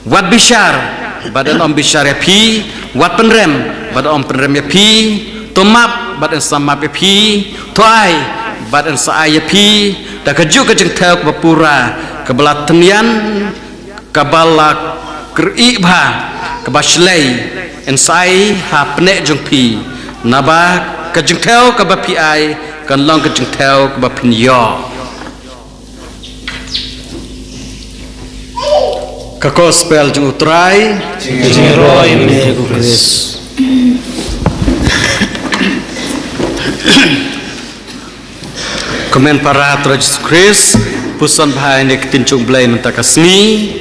Wat bishar bad yn ym bishar ïa phi, wat pynrem bad yn ym pynrem ïa phi, to map bad yn sa map ïa phi, to ai bad yn sa ai ïa phi. Da kajuh ka jingthew kaba pura, kaba la tynriah, kaba la kyrieh bha, kaba shlei, yn sa ai ha pneh jong phi. Naba ka jingthew kaba phi ai kan long ka jingthew kaba phin ïoh. Ka gospel jong u Trai. Jingïaroh ïa me ko Khrist. Kmen para trai Jisu Khrist, puson bha ïa kane ka ktien jong U Blei mynta ka sngi.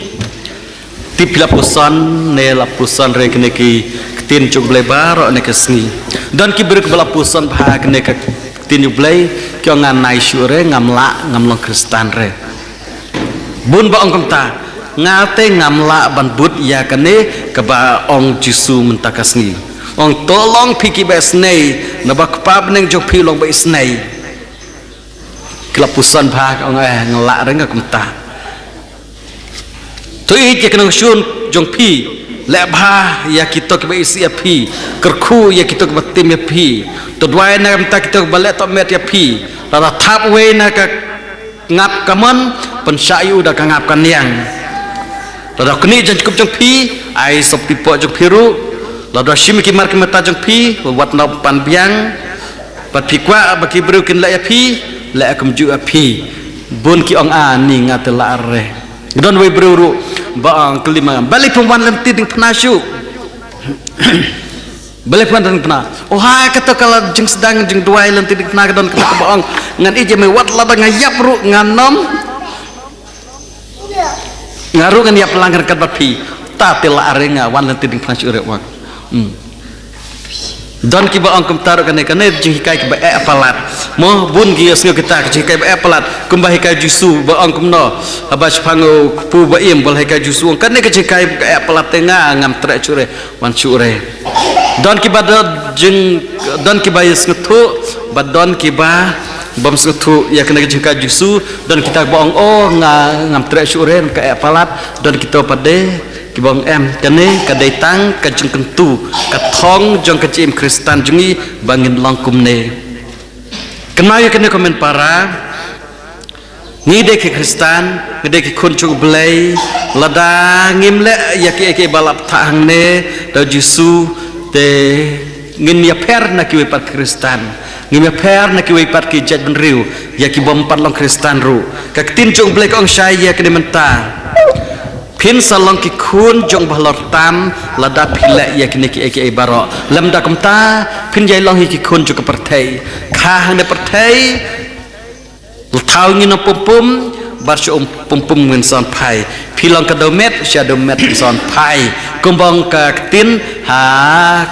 Tip phi la puson ne la puson re kine ki ktien jong U Blei baroh ïa kane ka sngi. Don ki briew ba la puson bha ïa kane ka ktien jong U Blei, ki ong nga nai shuh re, ngam lah, ngam long Khristan re. Bun ba ong kumta, nga te ngam lah ban bud ïa kane kaba ong Jisu mynta ka sngi. Ong to long phi kiba isynei, naba Kpa bneng jong phi long ba isynei. Ki la puson bha, ong eh, nga lah re nga kumta. To ïeit ïa ki nongshun jong phi, leh bha ïa kito kiba isih ïa phi, kyrkhu ïa kito kiba tim ïa phi. To duwai na ka bynta kito kiba leh tohmet ïa phi. Lada thap uwei na ka ngap kamon, pynshah ïa u da ka ngap kaniang. Lada knieh jingkup jong phi, ai sop pipoh jong phi ruh. Lada shim ki mar ki mata jong phi, wat nop pan biang. Bad phi kwah ba ki briew kin leh ïa phi, leh kumjuh ïa phi. Bun ki ong ani nga te lah re. Don wei briew ruh ba ong kylli ma, balei phim wan lynti diengphna shuh. Balei phim wan lynti diengphna. Oh ha, kato ka la jingsdang jingduwai lynti diengphna ka don kato kaba ong, ngan ïeit ïa me wat lada nga ïap ruh ngan nym. Nga ruh ngan ïap lang ryngkat bad phi. Ta te lah re nga wan lynti diengphna shuh re wak. Hmm. Don kiba ong kumta ruh kane, kane jinghikai kiba eh palat. Mo bun ki ïohsngew kita ka jinghikai ba eh palat. Kumba hikai Jisu ba ong kumno. Haba shaphang u kpu ba im ba la hikai Jisu ong kane ka jinghikai ba eh palat te nga ngam treh shuh re. Wan shuh re. Don kiba don jing don kiba ïohsngew thuh, ba don kiba bym sngewthuh ïa kane ka jinghikai Jisu, don kita ba ong oh nga ngam treh shuh re, ka eh palat, don kita pat de kiba ong em, kane ka dei tang ka jingkyntu, ka thong jong ka jingim Khristan jong ngi ba ngin long kumne. Kynmaw ïa kane ko men para, ngi dei ki Khristan, ngi dei ki khun jong U Blei, lada ngim leh ïa kiei kiei ba la bthah hangne da u Jisu, te ngin ïapher na kiwei pat ki Khristan, ngin ïapher na kiwei pat ki jaitbynriew, ïa ki bym pat long Khristan ruh. Ka ktien jong U Blei ka ong shai ïa kane mynta. Phin sa long ki khun jong u bahalor tam lada phi leh ïa kine kiei kiei baroh. Lymda kumta phin ïai long hi ki khun jong ka pyrthei. Kha hangne pyrthei la thaw ngin ym pum pum, bad sha um pum pum ngin sa wan phai. Phi long ka dewmet, sha dewmet ngin sa wan phai. Kumba ong ka ktien ha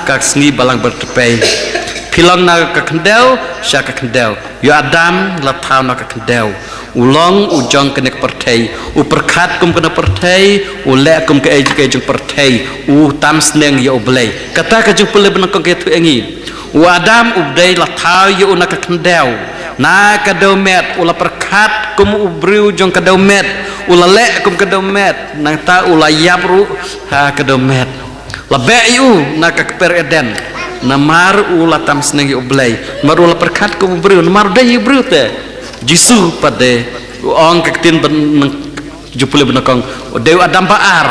ka sngi balang ba tyrpei. Phi long na ka khyndew, sha ka khyndew. Ïa u Adam la thaw na ka khyndew. U long u jong kane ka pyrthei. U pyrkhat kum kane ka pyrthei, u leh kum kaei kaei jong ka pyrthei. U tam sneng ïa U Blei. Kata ka jingpule ba nyngkong ka ïathuh ïa ngi. U Adam u dei la thaw ïa u na ka khyndew. Na ka dewmet, u la pyrkhat kum u briew jong ka dewmet. U la leh kum ka dewmet. Nangta u la ïap ruh ha ka dewmet. La beh ïa u na ka kper Eden. Namar u la tam sneng ïa U Blei. Namar u la pyrkhat kum u briew. Namar u dei u briew te. Jisu pat de. U ong ka ktien ba nyng-, jingpule ba nyngkong. U dei u Adam ba ar.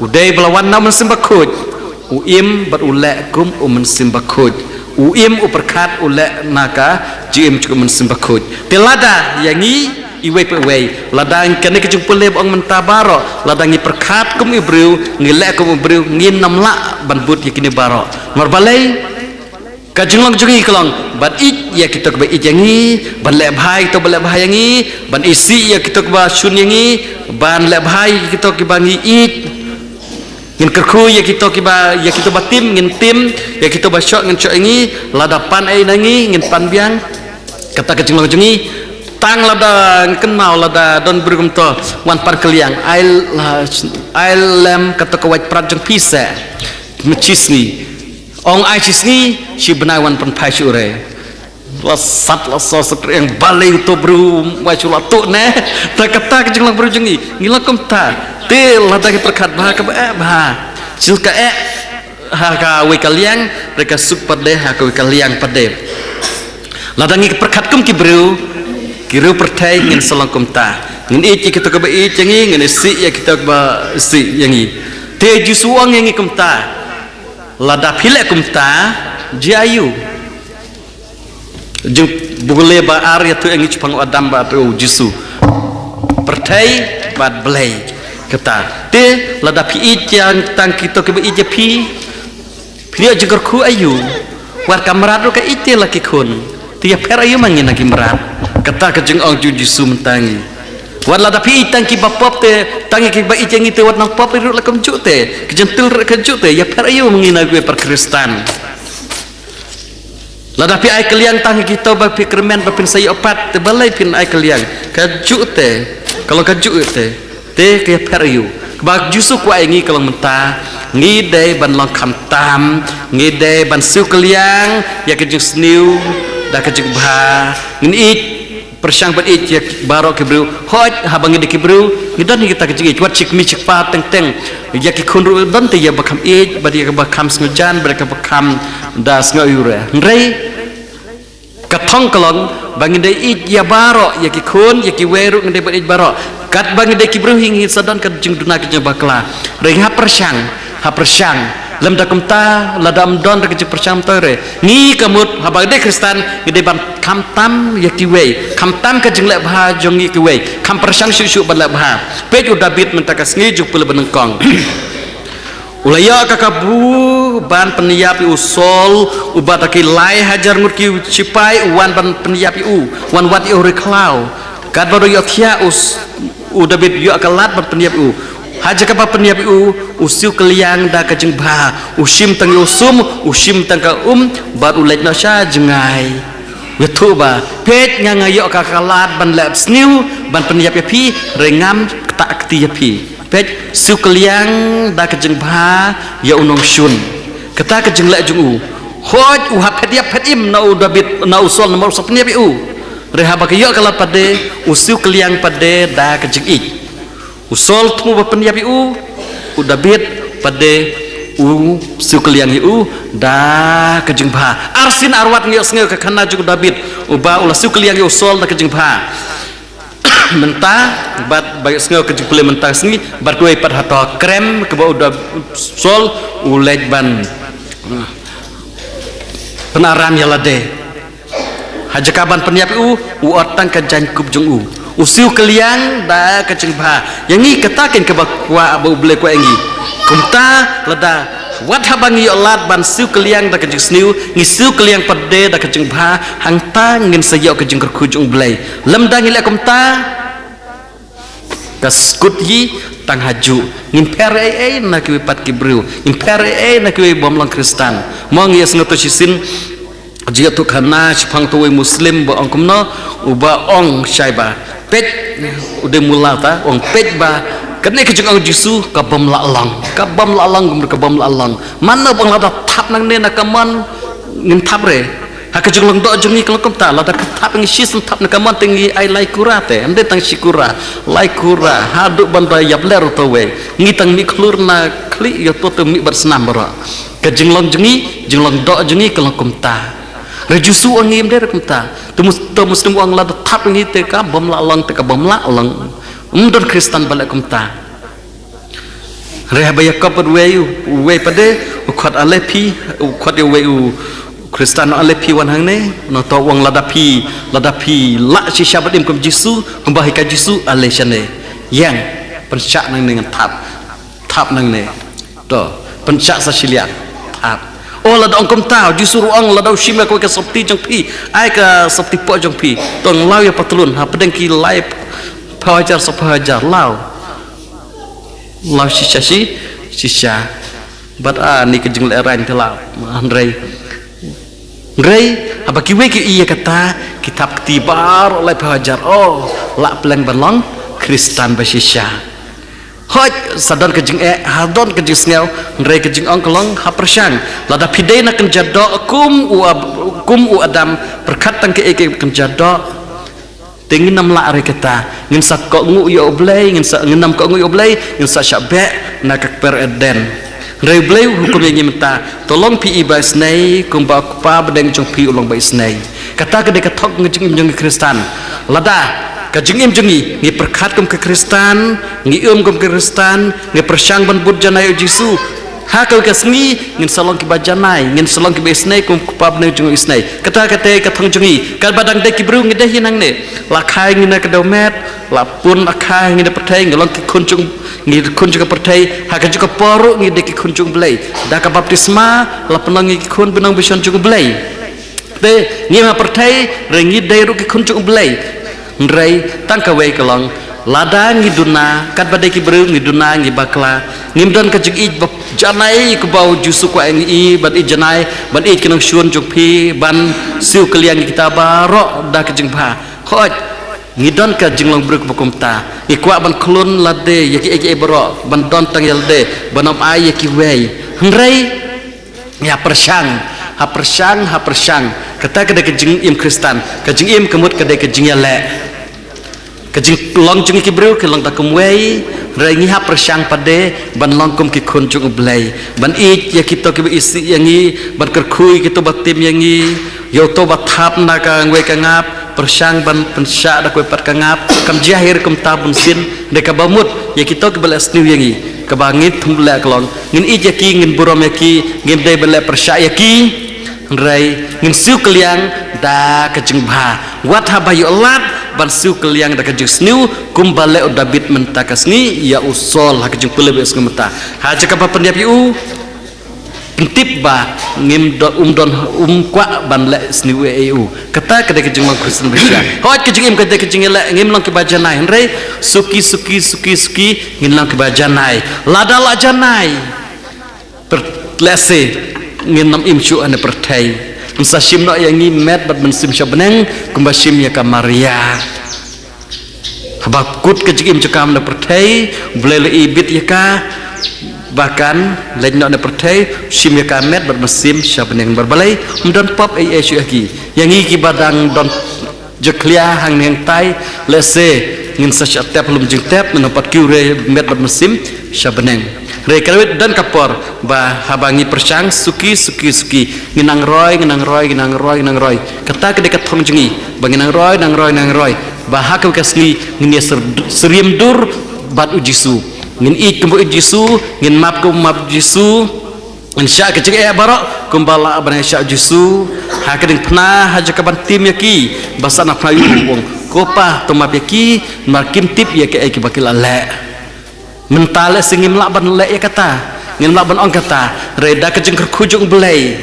U dei ba la wan na u Mynsiem Bakhuid. U im bad u leh kum u Mynsiem Bakhuid. U im u pyrkhat u leh na ka jingim jong u Mynsiem Bakhuid. Te lada ïa ngi iwei pa iwei. Lada kane ka jingpule ba ong mynta baroh. Lada ngi pyrkhat kum u briew, ngi leh kum u briew, ngin ym lah ban bud ïa kine baroh. Namar balei? Ka jinglong jong ngi ka long ban ïeit ïa kito kiba ïeit ïa ngi, ban leh bha ïa kito ba leh bha ïa ngi, ban isih ïa kito kiba shun ïa ngi, ban leh bha ïa kito kiba ngi ïeit. Ngin kyrkhu ïa kito kiba, ïa kito ba tim ngin tim, ïa kito ba shoh ngin shoh ïa ngi, lada pan ei na ngi ngin pan biang. Kata ka jinglong jong ngi. Tang lada ngi kynmaw lada don briew kumto wan pan kylliang, ai la, ai lem kata ka wait prat jong phi se. Mynshisngi. Ong ai shisngi, shi bnai wan pynphai shuh re. La sat la so sat ring balei uto briew wai shu la tuh ne. Ta kata ka jinglong briew jong ngi. Ngi la kumta. Te lada ngi pyrkhat bha kaba eh bha. Shu ka eh ha kawei ka liang, re ka suk pat de ha kawei ka liang pat de. Lada ngi pyrkhat kum ki briew, ki briew pyrthei ngin sa long kumta. Ngin ïeit ïa kito kiba ïeit ïa ngi, ngin isih ïa kito kiba isih ïa ngi. Te Jisu ong ïa ngi kumta. Lada phi leh kumta, jia ïa u. Jingpule ba ar ïathuh ïa ngi shaphang u Adam bad u Jisu. Pyrthei bad Blei. Kata. Te lada phi ïeit ïa tang kito kiba ïeit ïa phi. Phi ïa jingkyrkhu aïu. Wat ka mrad ruh ka ïeit te la ki khun. Te Ïapher aïu ma ngi na ki mrad? Kata ka jingong jong u Jisu mynta ngi. Wat lada phi ïeit tang kiba pop te, tang ïa kiba ïeit ïa ngi te, wat nang pop ruh la kumjuh te, ki jentil ruh kajuh te, ïapher aïu ma ngi na kiwei pat ki Khristan? Lada phi ai kylliang tang ïa kito ba phi kyrmen ba phin sa ïoh pat, te balei phin ai kylliang? Kajuh te, ka long kajuh te. Te ka ïapher aïu? Kaba u Jisu kwah ïa ngi ka long mynta, ngi dei ban long khamtam, ngi dei ban siew kylliang ïa ka jingsniew da ka jingbha. Ngin ïeit, pyrshang ban ïeit ïa baroh ki briew. Hooid, haba ngi dei ki briew, ngi don hi kita ki jingïeit, wat shi kmie shi kpa teng teng. Ïa ki khun ruh don te ïa ba kham ïeit, bad ïa ba kham sngewjan, bad ïa ba kham da sngew ïureh. Hynrei ka thong ka long ba ngin dei ïeit ïa baroh, ïa ki khun, ïa kiwei ruh ngin dei ban ïeit baroh. Katba ngi dei ki briew hi, ngi sa don ka jingduna ka jingbakla. Hynrei ha pyrshang, ha pyrshang, lymda kumta, lada ym don ruh ka jingpyrshang, to hynrei ngi ka mut haba ngi dei Khristan, ngi dei ban khamtam ïa kiwei, khamtam ka jingleh bha jong ngi kiwei, kham pyrshang shuh shuh ban leh bha. Peit u Dabid mynta ka sngi, jingpule ba nyngkong. U la ïoh ka kabu ban pynïap ïa u Saul, uba da ki lai hajar ngut ki shipai u wan ban pynïap ïa u, wan wad ïa u ri khlaw. Katba u ïoh thiah u s-, u Dabid ïoh ka lad ban pynïap ïa u. Ha jaka ba pynïap ïa u, u siew kylliang da ka jingbha, u shim tang ïa u sum, u shim tang ka um, bad u leit noh sha jngai. U ïathuh ba, peit nga nga ïoh ka ka lad ban leh sniew, ban pynïap ïa phi, hynrei ngam ktah kti ïa phi. Peit, siew kylliang da ka jingbha ïa u nongshun. Kata ka jingleh jong u. Hooid, u hap phet ïap phet im na u Dabid, na u Saul, namar u sa pynïap ïa u. Hynrei haba ka ïoh ka lad pat de, u siew kylliang pat de da ka jingïeit. U Saul thmu ba pynïap ïa u, u Dabid pat de u siew kylliang ïa u da ka jingbha. Arsien arwat ngi ïohsngew ka khana jong u Dabid, uba u la siew kylliang ïa u Saul da ka jingbha. Mynta, bad ba ïohsngew ka jingpule mynta ka sngi, bad kawei pat hato krem, kaba u Dab-, Saul u leit ban, eh, pynaram ïa lade. Ha jaka ban pynïap ïa u, u ot tang ka jaiñkup jong u. U siew kylliang da ka jingbha. Ïa ngi kata keiñ kaba kwah ba U Blei kwah ïa ngi. Kumta lada wat haba ngi ïoh lad ban siew kylliang da ka jingsniew, ngi siew kylliang pat de da ka jingbha, hangta ngin sa ïoh ka jingkyrkhu jong U Blei. Lymda ngi leh kumta, ka skud hi tang ha juh. Ngin pher ei ei na kiwei pat ki briew. Ngin pher ei ei na kiwei bym long Khristan. Mo ngi ïohsngew to shisien, jingïathuhkhana shaphang uto uwei Muslim ba ong kumno, uba ong shai ba, peit, u dei mullah ta, ong peit ba kane ka jingong Jisu ka bym lah long, ka bym lah long, kumno ka bym lah long. Mano ba ong lada thap nangne na kamon, ngin thap re. Ha ka jinglong doh jong ngi ka long kumta, lada ka thap ngi shisien thap na kamon te ngi ai lai kura te, ym dei tang shi kura, lai kura, haduh ban da ïap lyer uto uwei. Ngi tang mih khlur na khlieh ïa uto te mih bad snam baroh. Ka jinglong jong ngi, jinglong doh jong ngi ka long kumta. Re Jisu ong ngi ym dei re kumta. Te mus-, te Muslim ong lada thap ngi te ka bym lah long, te ka bym lah long. Ym don Khristan ba leh kumta. Re haba ïa kop bad uwei, uwei pat de, u khot Alephi, u khot ïa uwei u Khristan Alephi wan hangne, nangta u ong lada phi, lada phi lah shisha bad im kum Jisu, kumba hikai Jisu, ale shane. Ïeng, pynshah nangne ngan thap. Thap nangne. To, pynshah sa shiliang. Thap. Oh, lada ong kumta, u Jisu ruh ong lada u shim ïa kawei ka sopti jong phi, ai ka sopti poh jong phi. To, law ïa patlun, hapdeng ki lai phew hajar, saw phew hajar, law. Law shisha shi, shisha. Bad ani ka jinglehrain te law. Hynrei. Hynrei, haba kiwei ki ïa kata, ki thap kti baroh lai phew hajar. Oh, lah pleng ban long Khristan ba shisha. Hooid, sa don ka jingeh, ha don ka jingsngew, hynrei ka jingong ka long ha pyrshang. Lada phi dei na kynja doh kum u Ab-, kum u Adam, pyrkhat tang kaei ka kynja doh. Te ngin ym lah re kata, ngin sa kohnguh ïa U Blei, ngin sa, ngin ym kohnguh ïa U Blei, ngin sa shah beh na ka kper Eden. Hynrei U Blei u hukum ïa ngi mynta, to long phi i ba isnei, kumba u Kpa bneng jong phi u long ba isnei. Kata ka dei ka thok ka jingim jong ngi Khristan. Lada ka jingim jong ngi, ngi pyrkhat kum ki Khristan, ngi um kum ki Khristan, ngi pyrshang ban bud janai ïa U Jisu. Ha kawei ka sngi, ngin sa long kiba janai, ngin sa long kiba isnei, kum u Kpa bneng jong ngi u isnei. Kata kata ka thong jong ngi, katba dang dei ki briew ngi dei hi nangne. La khai ngi na ka dewmet, la pun la khai ngi na pyrthei, ngi long ki khun jong, ngi khun jong ka pyrthei, ha kajuh ka por ruh ngi dei ki khun jong U Blei. Da ka baptisma, la pynlong ngi ki khun bynriew bishon jong U Blei. Te ngim ha pyrthei, hynrei ngi dei ruh ki khun jong U Blei. Hynrei tang kawei ka long, lada ngi duna, katba dei ki briew ngi duna, ngi bakla, ngim don ka jingïeit ba janai kaba U Jisu u kwah ïa ngi ban ïeit janai, ban ïeit ki nongshun jong phi, ban siew kylliang ïa kita baroh da ka jingbha. Hooid, ngi don ka jinglong briew kaba kumta. Ngi kwah ban khlun lade ïa kiei kiei baroh, ban don tang ïa lade, ban ym ai ïa kiwei. Hynrei ha pyrshang, ha pyrshang, ha pyrshang. Kata ka dei ka jingim Khristan, ka jingim ka mut ka dei ka jingïaleh. Ka jinglong jong ngi ki briew ka long da kumwei, hynrei ngi ha pyrshang pat de ban long kum ki khun jong U Blei, ban ïeit ïa kito kiba isih ïa ngi, ban kyrkhu ïa kito ba tim ïa ngi, ïa uto ba thap na kawei ka ngap, pyrshang ban pynshah da kawei pat ka ngap. Kam jia hi ruh kumta bunsien, hynrei kaba mut ïa kito kiba leh sniew ïa ngi, kaba ngin thung leh ka long, ngin ïeit ïa ki, ngin burom ïa ki, ngim dei ban leh pyrshah ïa ki. Hynrei ngin siew kylliang da ka jingbha. Wat haba ïoh lad ban siew kylliang da ka jingsniew, kumba leh u David mynta ka sngi ïa u Saul, ha ka jingpule ba ïohsngew mynta. Ha jaka ba pynïap ïa u, pyntip ba ngim don, um don, um kwah ban leh sniew ei ei ïa u. Kata ka dei ka jinglong Khristan ba shisha. Hooid, ka jingim ka dei ka jingïaleh, ngim long kiba janai, hynrei suki, suki, suki, suki, ngin long kiba janai. Lada la janai, per-, lehse ngin ym im shuh ha kane ka pyrthei. Ngin sa shim noh ïa ngi met bad mynsiem sha bneng, kumba shim ïa ka Maria. Haba kut ka jingim jong ka ha kane ka pyrthei, U Blei u la ibit ïa ka ba kan leit noh na pyrthei, shim ïa ka met bad mynsiem sha bneng. Namar balei? Ym don pop ei ei shuh ïa ki. Ïa ngi kiba dang don jakhlia hangne hangtai, lehse ngin sa shah tep ha lum jingtep, ngin ym pat kiew re met bad mynsiem sha bneng. Hynrei ka dei don ka por ba haba ngi pyrshang suki, suki, suki, ngin nang roi, ngin nang roi, ngin nang roi, ngin nang roi. Kata ka dei ka thong jong ngi, ba ngin nang roi, nang roi, nang roi, ba ha kawei ka sngi ngin ïa sar-, sariem dur bad U Jisu. Ngin ïeit kumba ïeit U Jisu, ngin map kumba map U Jisu, ngin shah ka jingeh baroh kumba lah ban shah U Jisu. Ha ka diengphna, ha jaka ban tim ïa ki ba sah na phna ïa u, u ong, "Ko Pa, to map ïa ki, namar kim tip ïa kaei kaba ki la leh." Mynta lehse ngim lah ban leh ïa kata, ngim lah ban ong kata, hynrei da ka jingkyrkhu jong U Blei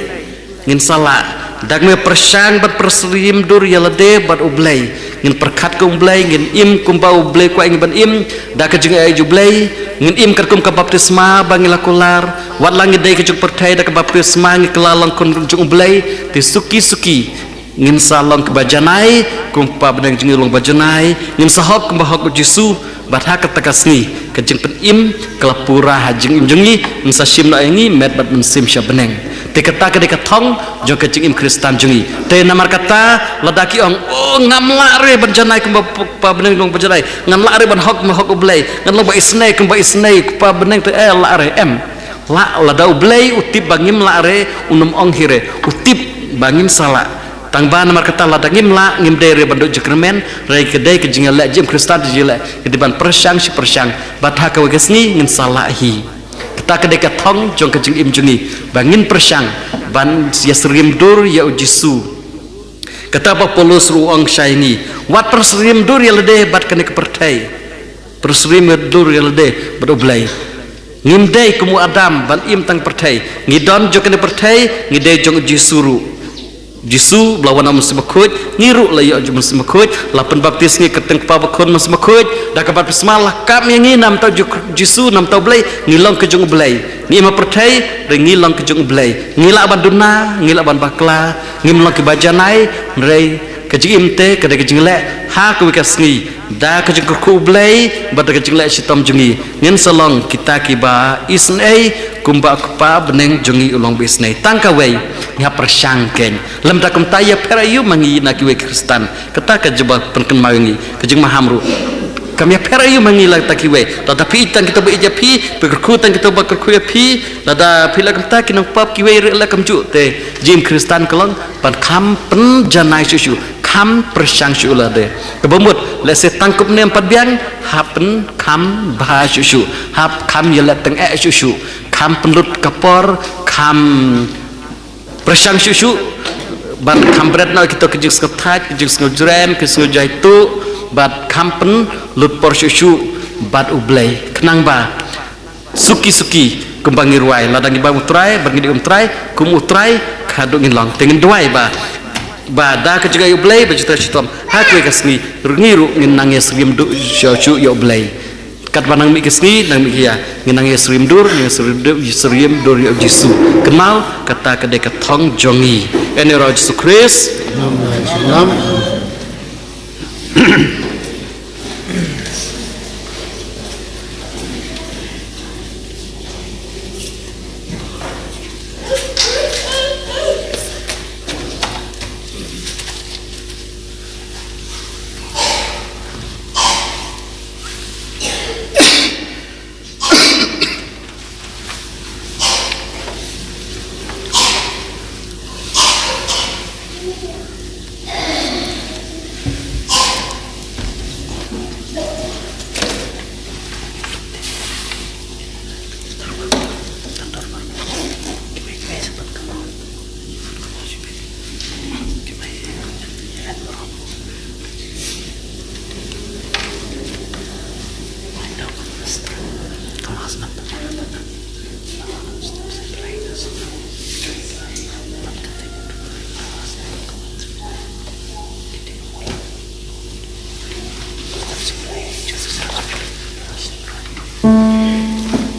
ngin sa lah. Da ngi pyrshang ban pyrshang dur ïa lade bad U Blei, ngin pyrkhat kum U Blei, ngin im kumba U Blei u kwah ïa ngi ban im. Da ka jingaiei jong U Blei ngin im katkum ka baptisma ba ngi la kular. Wat la ngi dei ka jong ka pyrthei, da ka baptisma ngi kylla long khun jong U Blei. Te suki suki ngin sa long kiba janai kum u Kpa bneng jong ngi u long ba janai. Ngin sa hok kumba hok U Jisu. Bad ha kata ka sngi ka jingpynim ka la pura ha jingim jong ngi, ngin sa shim noh ïa ngi met bad mynsiem sha bneng. Te kata ka dei ka thong jong ka jingim Khristan jong ngi. Te namar kata lada ki ong, "Oh, ngam lah re ban janai kumba Kpa bneng long ba janai. Ngam lah re ban hok kumba hok U Blei. Ngan long ba isynei kumba isynei, Kpa bneng te eh lah re." Em. Lah, lada U Blei u tip ba ngim lah re, un ym ong hi re. U tip ba ngin sa lah. Tang ba namar kata lada ngim lah, ngim dei re ban duh jingkyrmen, hynrei ka dei ka jingïaleh, jingim Khristan jingïaleh, ka dei ban pyrshang shi pyrshang, bad ha kawei ka sngi ngin sa lah hi. Kata ka dei ka thong jong ka jingim jong ngi, ba ngin pyrshang ban ïasyriem dur ïa U Jisu. Kata ba u Paulus ruh u ong shai ngi, wat pyrshang syriem dur ïa lade bad kane ka pyrthei. Pyrshang syriem dur ïa lade bad U Blei. Ngim dei kum u Adam ban im tang pyrthei. Ngi don jong kane pyrthei, ngi dei jong U Jisu ruh. Jisu ba la wan na u Mynsiem Bakhuid, ngi ruh la ïoh jong u Mynsiem Bakhuid, la pynbaptis ngi kyrteng Kpa, Kpa, Khun, Mynsiem Bakhuid, da ka baptisma la kap ïa ngi na bynta U Jisu, na bynta U Blei, ngi long ka jong U Blei. Ngi im ha pyrthei, hynrei ngi long ka jong U Blei. Ngi lah ban duna, ngi lah ban bakla, ngim long kiba janai, hynrei ka jingim te ka dei ka jingleh ha kawei ka sngi. Da ka jingkyrkhu U Blei bad da ka jingleh shitom jong ngi, ngin sa long kita kiba isynei kumba u Kpa bneng jong ngi u long ba isynei. Tang kawei, ngi hap pyrshang kein. Lymda kumta ïapher aïu ma ngi na kiwei ki Khristan? Kata ka jingba pynkynmaw ïa ngi, ka jingmaham ruh. Kam ïapher aïu ma ngi lada kiwei? Lada phi ïeit tang kito ba ïeit ïa phi, phi kyrkhu tang kito ba kyrkhu ïa phi, lada phi leh kumta ki nongpop kiwei ruh leh kumjuh. Te jingim Khristan ka long ban kham pynjanai shuh shuh, kham pyrshang shuh lade. Kaba mut, lehse tang kumne ym pat biang, hap pynkham bha shuh shuh, hap kham ïaleh tyngeh shuh shuh, kham pynlut ka por, kham pyrshang shuh shuh, bad kham bret noh kito ki jingsngewthait, ki jingsngewjrem, ki sngew jaituh, bad kham pynlut por shuh shuh bad U Blei. Khnang ba suki suki kumba ngi rwai, lada ngi bam U Trai bad ngi dei um trai, kum U Trai haduh ngin long. Te ngin duwai ba Ba da ka jingïeit U Blei ba jingthoh shitom ha kawei ka sngi, ngi ruh ngin nang ïasyriem dur shuh shuh ïa U Blei. Katba nang mih ka sngi, nang mih ka ïa, ngin nang ïasyriem dur, ngin ïasyriem dur, ïasyriem dur ïa U Jisu. Kynmaw, kata ka dei ka thong jong ngi. Ïa u Jisu Khrist.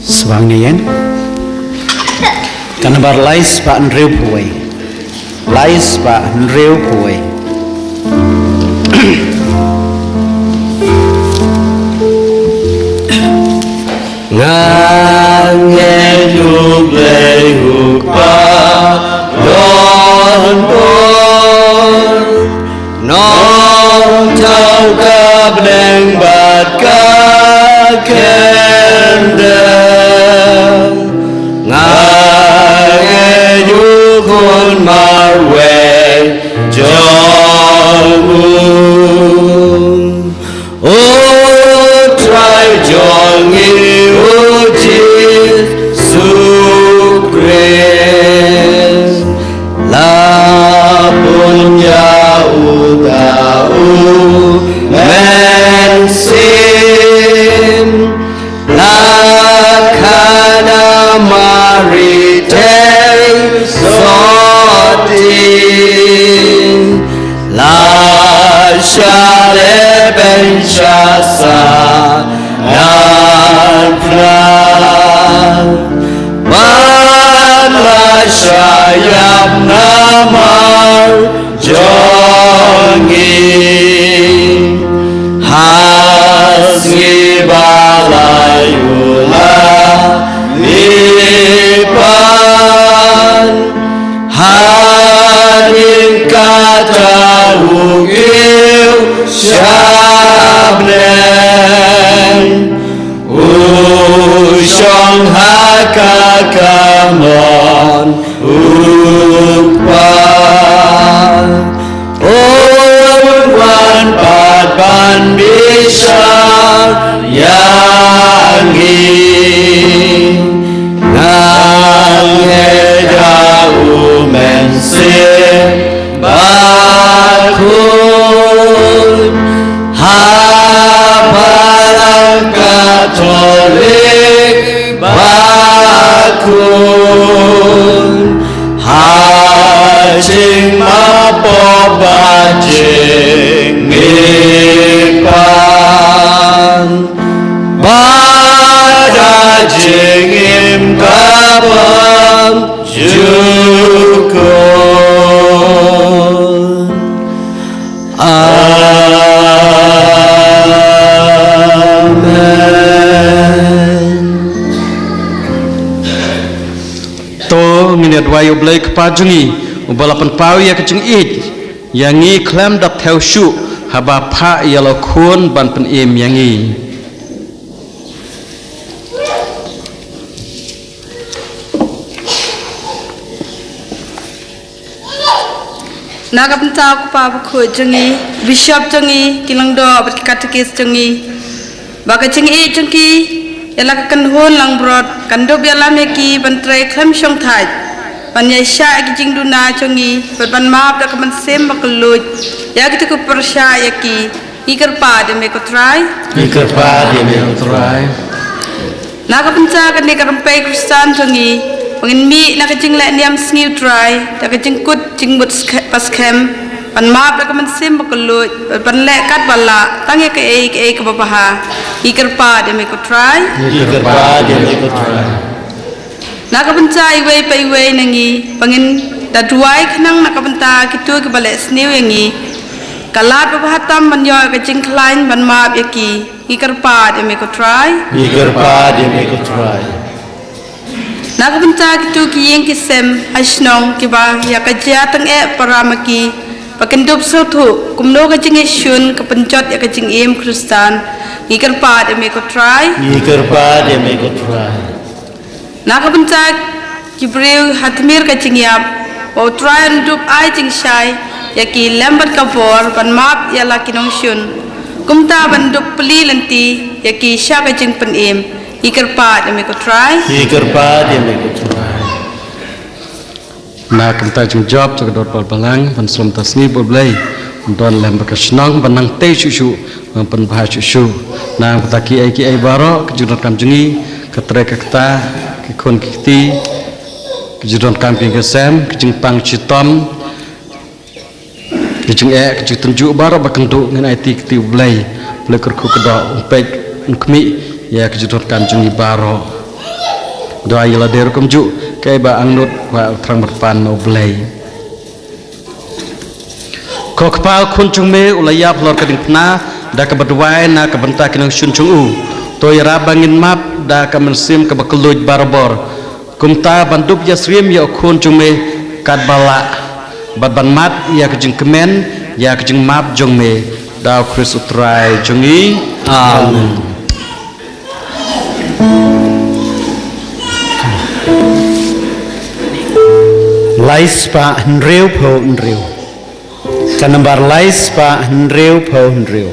Sbang ne yen. Ka nambar lai spah hynriew phew wei. Lai spah hynriew phew wei. Nga ngeit U Blei U Kpa don bor, nongthaw ka bneng bad ka kyndem. Nga ngeit U Khun marwei jong U. U Trai jong ngi U Jisu Khrist, la bun ïa U da U Mynsiem, la khana Mari te sotti, la shah leh beiñ sha sahnarphna, bad la shah ïap namar jong ngi. Ha sngi ba la ïoh la mihpat, hadien kata U kiew sha bneng, U shong ha ka kamon U Kpa. Un wan pat ban bishar ïa ngi. Nga ngeit ïa U Mynsiem Bakhuid, ha Balang Katholik Bakhuid, ha jingmap bad jingmihpat, bad ha jingim ka bymjukut. Amen. To ngin ïa duwai ïa U Blei Kpa jong ngi, uba la pynpaw ïa ka jingïeit ïa ngi khlem da thew shuh, haba phah ïa la U Khun ban pynim ïa ngi. Na ka bynta U Kpa Bakhuid jong ngi, Bishop jong ngi, ki lyngdoh bad ki katekis jong ngi, ba ka jingïeit jong ki ïa la ka kynhun langbrot kan dup ïalam ïa ki ban trei khlem shongthait, ban ïaishah ïa ki jingduna jong ngi bad ban map da ka mynsiem bakylluid ïa kita ki pyrshah ïa ki. Ngi kyrpad ïa me ko Trai. Ngi kyrpad ïa me ko Trai. Na ka bynta kane ka rympei Khristan jong ngi, ba ngin mih na ka jingleh niam sngi U Trai da ka jingkut jingmut skhe-, ba skhem, ban map da ka mynsiem ba kylluid, ban leh katba lah tang ïa kaei kaei kaba bha. Ngi kyrpad ïa me ko Trai. Ngi kyrpad ïa me ko Trai. Na ka bynta iwei pa iwei na ngi ba ngin da duwai khnang na ka bynta kito kiba leh sniew ïa ngi, ka lad babha tam ban ïoh ka jingkhlaiñ ban map ïa ki. Ngi kyrpad ïa me ko Trai. Ngi kyrpad ïa me ko Trai. Na ka bynta kito ki ïing ki sem ha shnong kiba ïa ka jia tang eh para ma ki ba kin dup sngewthuh kumno ka jingïashun ka pynjot ïa ka jingim Khristan. Ngi kyrpad ïa me ko Trai. Ngi kyrpad ïa me ko Trai. Na ka bynta ki briew ha tmier ka jingïap, ba u Trai un dup ai jingshai ïa ki lem bad ka bor ban map ïa la ki nongshun, kumta ban dup plie lynti ïa ki sha ka jingpynim. Ngi kyrpad ïa me ko Trai. Ngi kyrpad ïa me ko Trai. Na ka bynta jingjop jong ka dor balang ban slem ta sngi, ba U Blei un don lem bad ka shnong ban nang tei shuh shuh, ban pynbha shuh shuh. Na ka bynta kiei kiei baroh, ka jingdonkam jong ngi, ka trei ka kta, ki khun ki kti, ka jingdonkam ki ïing ki sem, ka jingpang shitom, ka jingeh, ka jingtynjuh baroh ba kynduh, ngin aiti kti U Blei, Blei kyrkhu kdoh, un peit, un khmih ïa ka jingdonkam jong ngi baroh. Duwai ïa lade ruh kumjuh, kaei ba angnud, ba u thrang ban pan na U Blei. Ko Kpa, u Khun jong me u la ïap halor ka diengphna da kaba duwai na ka bynta ki nongshun jong u. To ïarap ba ngin map da ka mynsiem kaba kylluid barabor, kumta ban dup ïasyriem ïa u Khun jong me katba lah, bad ban mad ïa ka jingkmen ïa ka jingmap jong me, da U Khrist U Trai jong ngi. Amen. Lai spah hynriew phew hynriew. Ka nambar lai spah hynriew phew hynriew.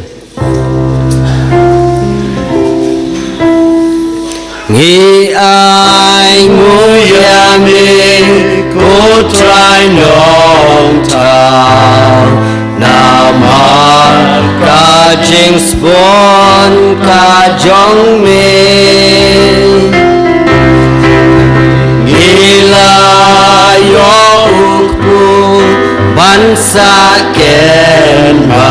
Ngi ai nguh ïa me ko Trai Nongthaw, namar ka jingsbun ka jong me. Ngi la ïoh u kpu ban sa kynmaw,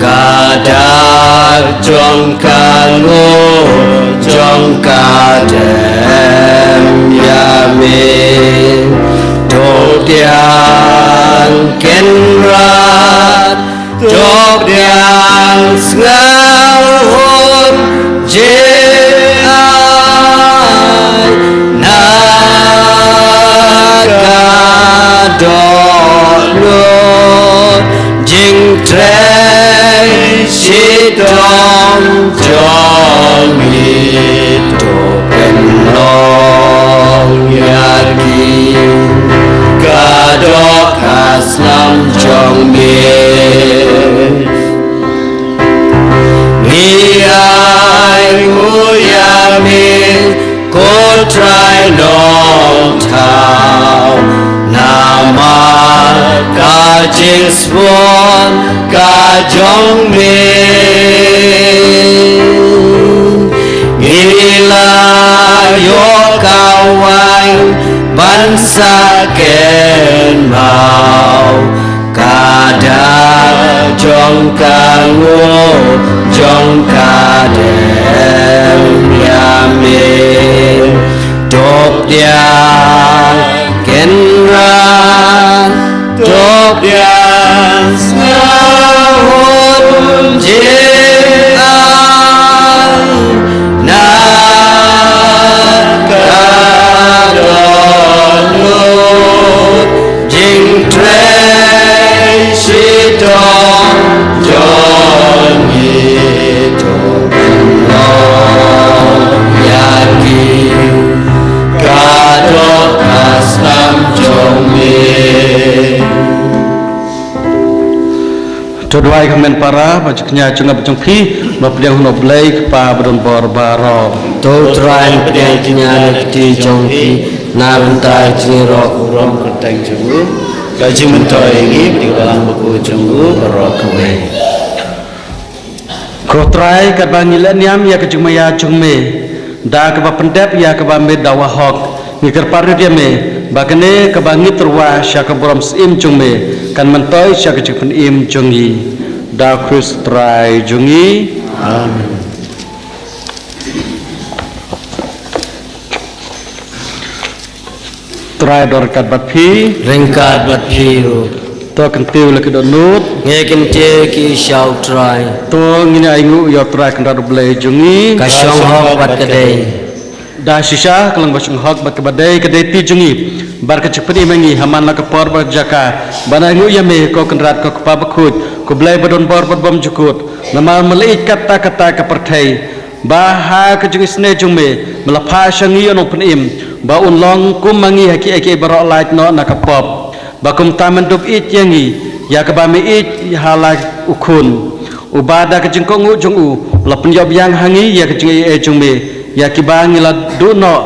ka dak jong ka nguh jong ka dem ïa me. To pdiang Kynrad, to pdiang sngewhun jingaiñ, na ka dohnud jingtrei shitom jong ngi. To pynlong ïa ki ka doh ka snam jong me. Ngi ai nguh ïa me ko Trai Nongthaw, namar ka jingsbun ka jong me. Ngi la ïoh ka waiñ ban sa kynmaw, ka dak jong ka nguh jong ka dem ïa me. To pdiang Kynrad, to pdiang sngewhun jingaiñ, na ka dohnud jingtrei shitom jong ngi. To pynlong ïa ki ka doh ka snam jong me. To duwai ïa ka hynmen para bad jingkñia jong nga bad jong phi, ba pdiang ha U Blei Kpa badonbor baroh. To Trai pdiang kñia na ka kti jong phi, na ka bynta jong ngi baroh, u burom kyrteng jong u, ka jingmyntoi ïa ngi bad ïa ka balang bakhuid jong u baroh kawei. Ko Trai, katba ngi leh niam ïa ka jingmaïa jong me, da kaba pyndep ïa kaba miet da wahok, ngi kyrpad rit ïa me, Ba kane kaba ngi tyrwa sha ka burom syiem jong me kan myntoi sha ka jingpynim jong ngi. Da Khrist Trai jong ngi. Amen. Trai don ryngkat bad phi. Ryngkat bad phi ruh. To kyntiew la ki dohnud. Ngi kyntiew ki sha U Trai. To ngin ainguh ïa U Trai Kynrad U Blei jong ngi. Ka shong hok bad ka dei. Da shisha ka long ba shong hok bad kaba dei, ka dei ti jong ngi bad ka jingpynim ïa ngi ha man la ka por bad jaka ban ainguh ïa me, ko Kynrad, ko Kpa bakhuid, ko Blei ba don bor bad bymjukut. Namar me la ïeit katta katta ka pyrthei, ba ha ka jingisynei jong me me la phah sha ngi ïa u Nongpynim, ba un long kum ma ngi ha kiei kiei baroh, lait noh na ka pop. Ba kumta men dup ïeit ïa ngi ïa kaba me ïeit ha la u Khun, uba da ka jingkohnguh jong u la pynïoh biang ha ngi ïa ka jingaiei jong me, ïa kiba ngi la duh noh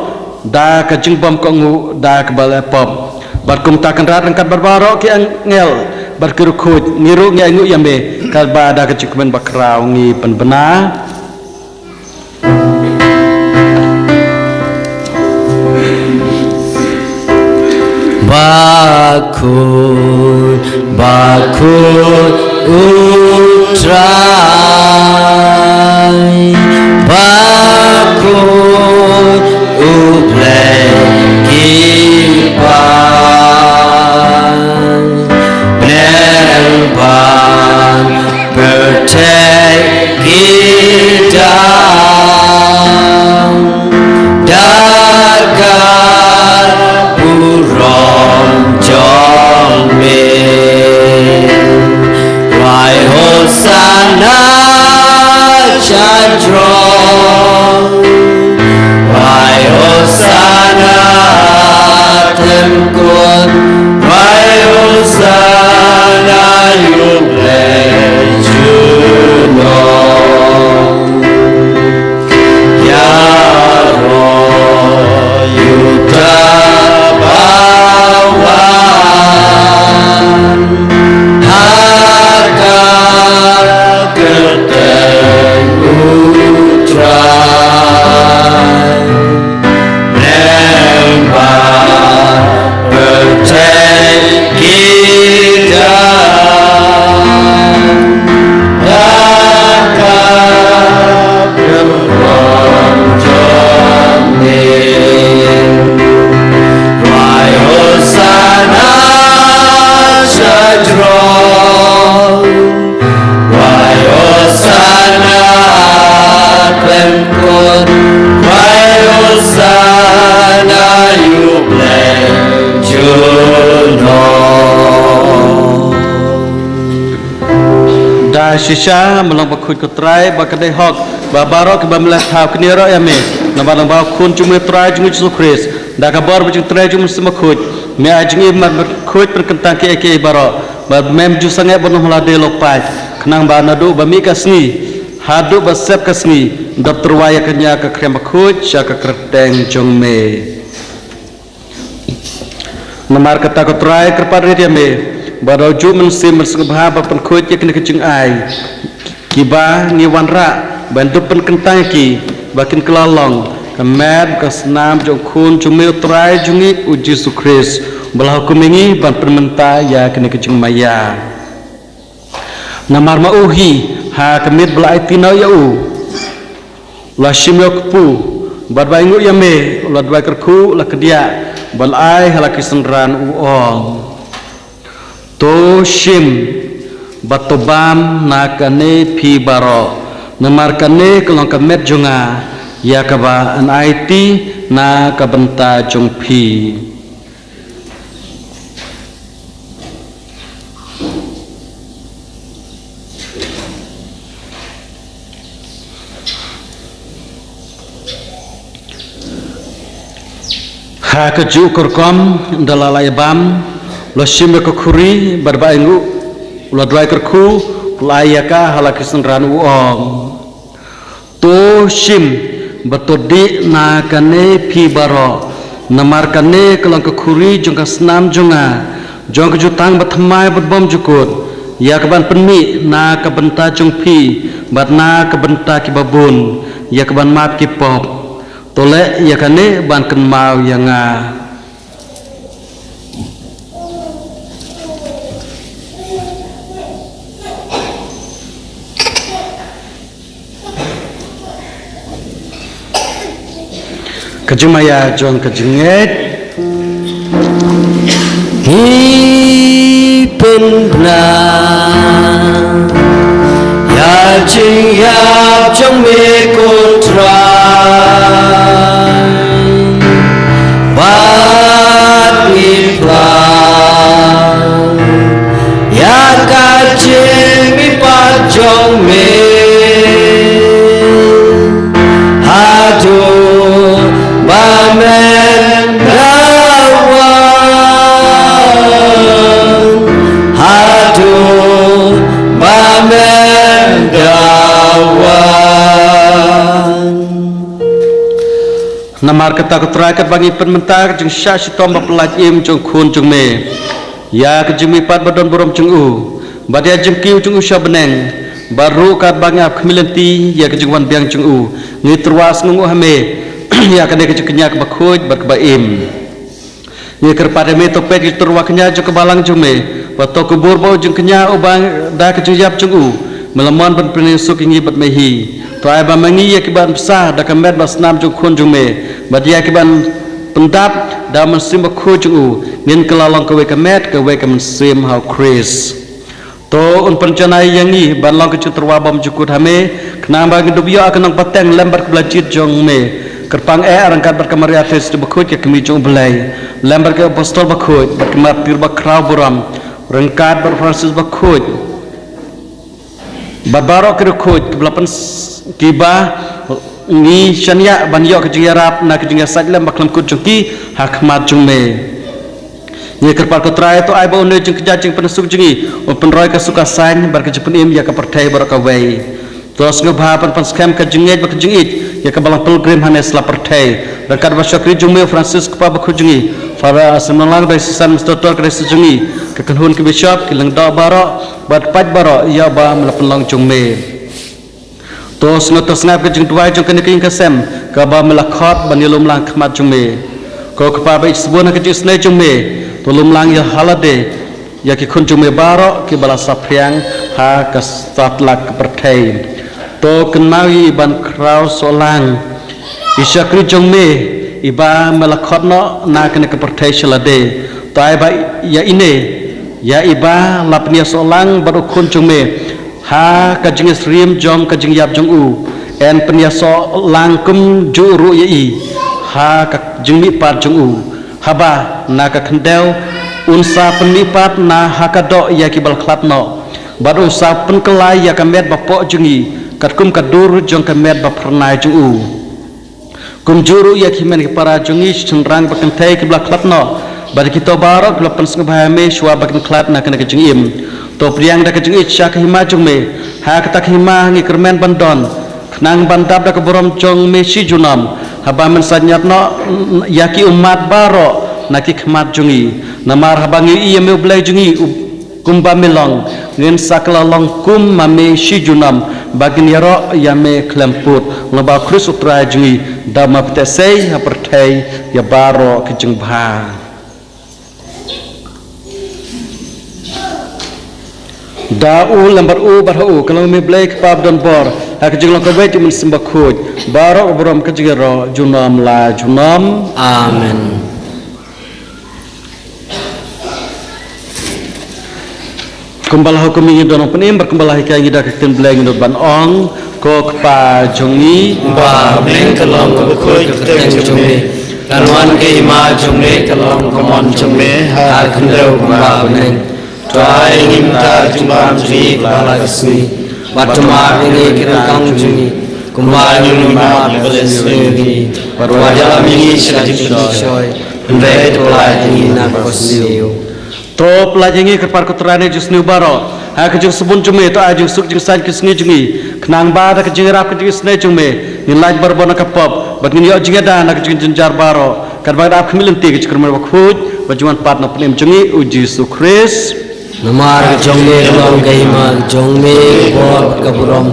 da ka jingbymkohnguh da kaba la pop. Bad kumta Kynrad, ryngkat bad baroh ki angel bad ki riewkhuid, ngi ruh ngi ainguh ïa me, katba da ka jingkmen bakhraw ngi pynbna. Bakhuid, bakhuid U Trai, bakhuid U Blei ki kpa, bneng bad pyrthei ki dang da ka burom jong me. Wai Hosanna sha jrong. Wai Hosanna khlem kut. Wai Hosanna ïa U Blei junom. Ïaroh ïa uta ba wan ha ka kyrteng U Trai. Bneng bad pyrthei ki dang da ka burom jong me. Wai Hosanna sha jrong. Wai Hosanna khlem kut. Wai Hosanna ïa U Blei junom. Da shisha me long bakhuid, ko Trai, ba ka dei hok ba baroh kiba me la thaw kin ïaroh ïa me, namar lyngba U Khun jong me U Trai jong ngi U Jisu Khrist, da ka bor bad jingtrei jong U Mynsiem Bakhuid, me ai jingim bad me khuid pynkyntang kiei kiei baroh. Bad mem ju sangeh ban ym lade lok paid, khnang ba naduh ba mih ka sngi haduh ba sep ka sngi, dap tyrwa ïa kane ka khriam bakhuid sha ka kyrteng jong me. Namar kata, ko Trai, kyrpad rit ïa me ba da u juh mynsiem men sngewbha ba pynkhuid ïa kine ki jingai kiba ngi wanrah, ban dup pynkyntang ïa ki ba kin kylla long ka met ka snam jong U Khun jong me U Trai jong ngi U Jisu Khrist, uba la hukum ïa ngi ban pynmynta ïa kine ki jingmaïa. Namar ma u hi, ha ka miet ba la aiti noh ïa u, u la shim ïa u kpu, bad ba ainguh ïa me, u la duwai kyrkhu, u la kdiah bad la ai ha la ki synran, u ong: To shim bad to bam na kane phi baroh, namar kane ka long ka met jong nga, ïa kaba yn aiti na ka bynta jong phi. Ha kajuh ka rukom, ynda la lah ïa bam, u la shim ïa ka khuri, bad ba ainguh, u la duwai kyrkhu, u la ai ïa ka ha la ki synran, u ong: To shim bad to dih na kane phi baroh, namar kane ka long ka khuri jong ka snam jong nga, jong ka jutang bathymmai bad bymjukut, ïa ka ban pynmih na ka bynta jong phi bad na ka bynta kiba bun, ïa ka ban map ki pop. To leh ïa kane ban kynmaw ïa nga. Ka jingmaïa jong ka jingngeit. Ngi pynbna ïa jingïap jong me ko Trai, bad ngi phlang ïa ka jingmihpat jong me. Haduh ba men da wan, haduh ba men da wan. Namar kata ko Trai, katba ngi pynmynta ka jingshah shitom ba pyllait im jong Khun jong me ïa ka jingmihpat ba don burom jong u, bad ïa ka jingkiew jong u sha bneng, bad ruh katba ngi ap khmih lynti ïa ka jingwan biang jong u, ngi tyrwa sngewnguh ha me ïa kane ka jingkñia kaba khuid bad kaba im. Ngi kyrpad ïa me to peit ïa ka tyrwa kñia jong ka balang jong me, bad to kubur ba u jingkñia uba da ka jingïap jong u me la mon ban pynïasuk ïa ngi bad me hi. To ai ba ma ngi ïa ki ban bsa da ka met bad snam jong Khun jong me, bad ïa ki ban pyndap da u Mynsiem Bakhuid jong u, ngin kylla long kawei ka met kawei ka mynsiem ha u Khrist. To un pynjanai ïa ngi ban long ka jingtyrwa bymjukut ha me, khnang ba ngin dup ïoh ïa ka nongpateng lem bad ka bla jied jong me. Kyrpang eh ryngkat bad ka Maria Theisotti Bakhuid ka kmie jong u Blei, lem bad ki apostol bakhuid bad ki martir bakhraw burom, ryngkat bad Francis Bakhuid bad baroh ki riewkhuid kiba la pyns-, kiba ngi shaniah ban ïoh ka jingïarap na ka jingïasaid lem bakhlem kut jong ki ha khmat jong me. Ngi kyrpad ko Trai, to ai ba une u jingkjat jingpynsuk jong ngi un pynroi ka suk ka saiñ bad ka jingpynim ïa ka pyrthei baroh kawei. To sngewbha ban pynskhem ka jingngeit bad ka jingïeit ïa ka balang pilgrim hane sla pyrthei, ryngkat bad shakri jong me u Francis kpa bakhuid jong ngi, Father Simon Lang, Diocesan Administrator ka diocese jong ngi, ka kynhun ki bishop, ki lyngdoh baroh bad paid baroh ïa ba me la pynlong jong me. To sngewthuh sngap ka jingduwai jong kane ka ïing ka sem kaba me la khot ban ïalum lang khmat jong me. Ko Kpa ba ïeit sbun ha ka jingisynei jong me, to lum lang ïa halade ïa ki khun jong me baroh kiba la saphriang ha ka satlak ka pyrthei. To kynmaw ïa i ban khraw soh lang i shakri jong me, iba me la khot noh na kane ka pyrthei sha lade. To ai ba ïa ine, ïa iba la pynïasoh lang bad u Khun jong me ha ka jingisyriem jong ka jingïap jong u, yn pynïasoh lang kumjuh ruh ïa i ha ka jingmihpat jong u, haba na ka khyndew un sa pynmihpat na ha ka doh ïa kiba la khlad noh, bad un sa pynkylla ïa ka met bapoh jong ngi katkum ka dur jong ka met baphyrnai jong u. Kumjuh ruh ïa ki hynmen ki para jong ngi, shynrang bad kynthei kiba la khlad noh, bad ïa kito baroh kiba la pynsngewbha ïa me shuwa ba kin khlad na kane ka jingim. To pdiang da ka jingïeit sha ka hima jong me. Ha kata ka hima ngi kyrmen ban don, khnang ban dap da ka burom jong me shi junom, haba men sa ñiad noh ïa ki ummat baroh na ki khmat jong ngi. Namar haba ngi ïohi ïa me u Blei jong ngi u kumba me long, ngin sa kylla long kum ma me shi junom, ba ngin ïaroh ïa me khlem pud. Lyngba u Khrist u Trai jong ngi, da ma pynthei sei ha pyrthei ïa baroh ki jingbha. Da u, lem bad u, bad ha u ka long me Blei Kpa ba don bor, ha ka jinglong kawei ka Mynsiem Bakhuid, baroh ka burom ka jingïaroh junom la junom. Amen. Kumba la hukum ïa ngi da u Nongpynim, bad kumba la hikai ïa ngi da ka ktien Blei, ngin nud ban ong: Ko Kpa jong ngi, uba ha bneng, ka long kaba khuid ka kyrteng jong me. Kan wan ka hima jong me, kan long ka mon jong me ha khyndew kumba ha bneng. To ai ïa ngi mynta ka jingbam jong ngi kaba la ka sngi, bad to map ïa ngi ki ryngkang jong ngi, kumba ngi map ïa kiba la sniew ïa ngi. Bad wat ïalam ïa ngi sha ka jingshoi, hynrei to pyllait ïa ngi na ka kaba sniew. To pyllait ïa ngi, ko Kpa, ko Trai jong ki jingsniew baroh, ha ka jingsbun jong me. To ai jingsuk jingsaiñ ki sngi jong ngi, khnang ba da ka jingïarap ka jingisynei jong me, ngin lait barabor na ka pop, bad ngin ïoh jingïada na ka jingjynjar baroh, katba ngi ap khmih lynti ïa ka jingkyrmen bakhuid bad jingwan pat u Nongpynim jong ngi, u Jisu Khrist. Namar ka jong me ka long ka hima, ka jong me ka bor bad ka burom,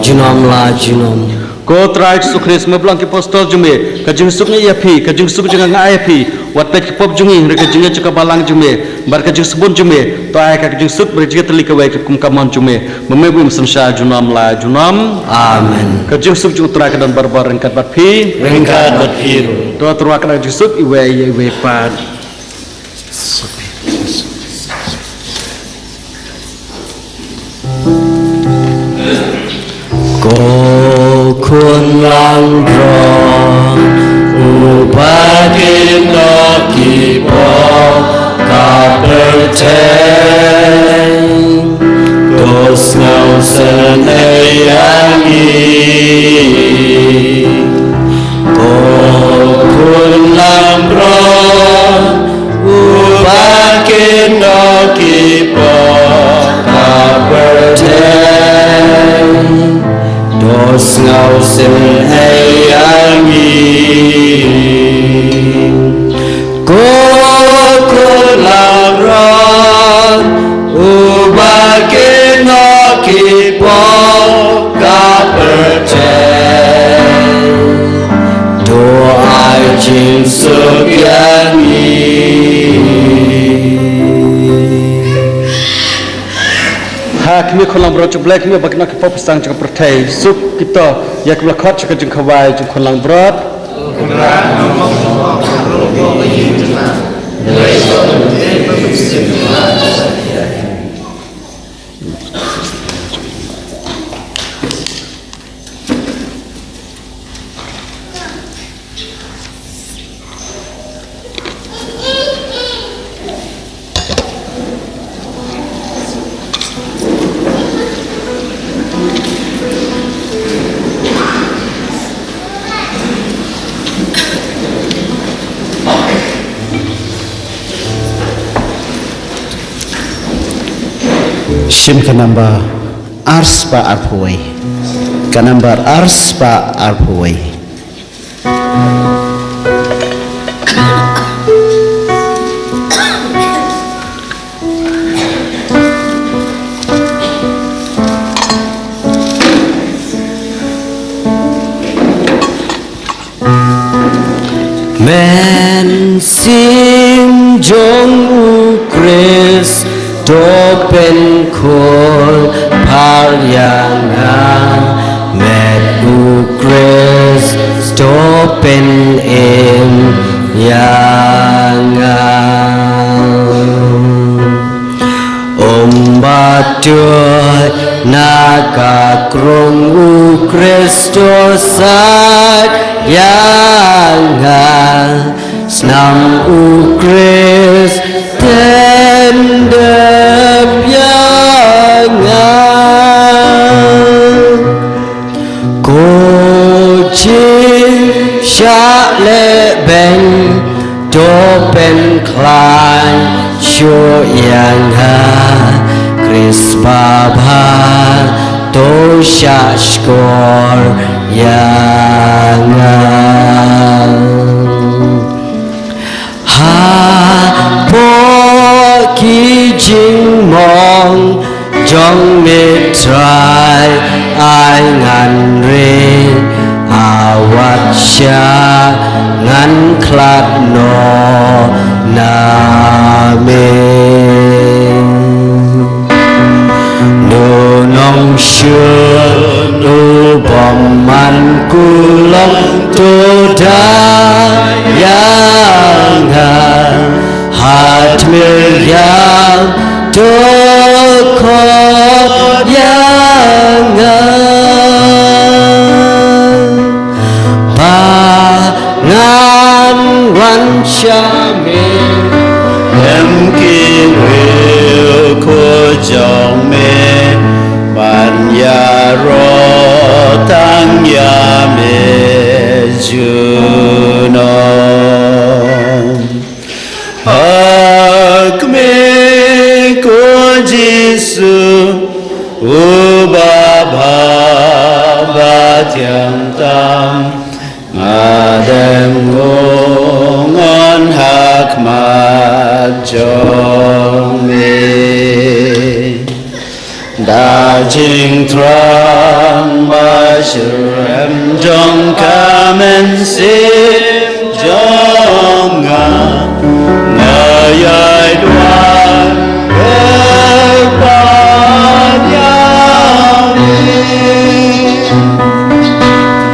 junom la junom. Ko Trai Jisu Khrist, me ba la ong ïa ki apostol jong me: Ka jingsuk nga ai ïa phi, ka jingsuk jong nga nga ai ïa phi. Wat peit ki pop jong ngi, hynrei ka jingngeit jong ka balang jong me bad ka jingsbun jong me, to ai ka jingsuk bad ka jingïatylli kawei kum ka mon jong me, ba me buh ïa ngi synshar junom la junom. Amen. Ka jingsuk jong u Trai ka don barabor ryngkat bad phi. Ryngkat bad phi ruh. To tyrwa ka dang jingsuk iwei ïa iwei pat. Ko khun langbrot, uba kynnoh ki pop ka pyrthei, to sngewsynei ïa ngi. Ko khun langbrot, uba kynnoh ki pop ka pyrthei, to sngewsynei ïa ngi. Ko khun langbrot, uba kynnoh ki pop ka pyrthei, to ai jingsuk ïa ngi. Ha khmih, khun langbrot jong U Blei, khmih ba kynnoh ki pop pyrshang jong ka pyrthei, suk kito ïa kiba la khot sha ka jingkhawai jong khun langbrot. Shim ka nambar ar spah arphew wei. Ka nambar ar spah arphew wei. Mynsiem jong U Khrist to pynkhulpar ïa nga, met U Khrist to pynim ïa nga. Um ba tuid na ka krung, U Khrist to said ïa nga, snam U Khrist tyndep ïa nga. Ko jingshah lehbeiñ to pynkhlaiñ shuh ïa nga, Khrist Baba to shahshkor ïa nga. Hapoh ki jingmong jong me Trai, ai ngan ri, a wat shah ngan khlad noh na me. No nongshun, no bymman kulong to da ïa nga, ha tmier ïam to khot ïa nga. Ba ngan wan sha me. Em ki briew ko jong me ban ïaroh tang ïa me junom. Ha khmih, ko Jisu, u Baba ba thiang tam, nga dem ngon ha khmat jong me. Da jingthrang ba syriem jong ka mynsiem jong nga, nga ïaidwad bad ïa me.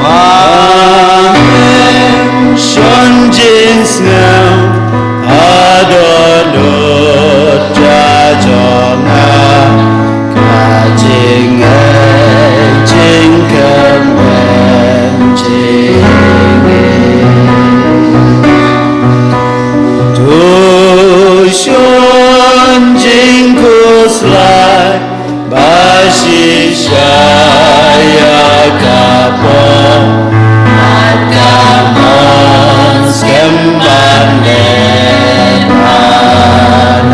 Amen. Shon Ïa ka pop bad ka mon skhem ban leh haduh.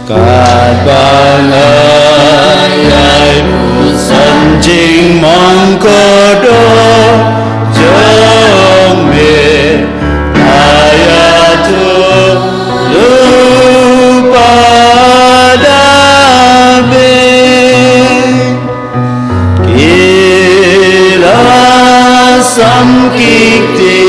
Katba nga ïai busan jingmong kordor jong me, nga ïathuh lypa da me. Ki la sam ki kti,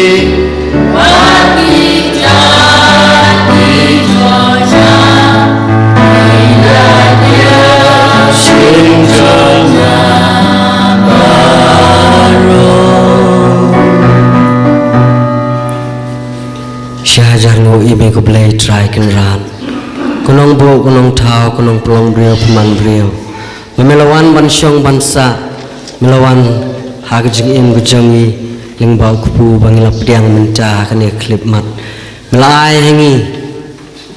Shi hajar nguh ïa me ko Blei Trai Kynrad. Ko Nongbuh, ko Nongthaw, ko Nongpynlong briew pynman briew. Ba me la wan ban shong ban sah, me la wan ha ka jingim ka jong ngi, lyngba u kpu ba ngi la pdiang mynta ha kane ka khyllipmat. Me la ai ha ngi,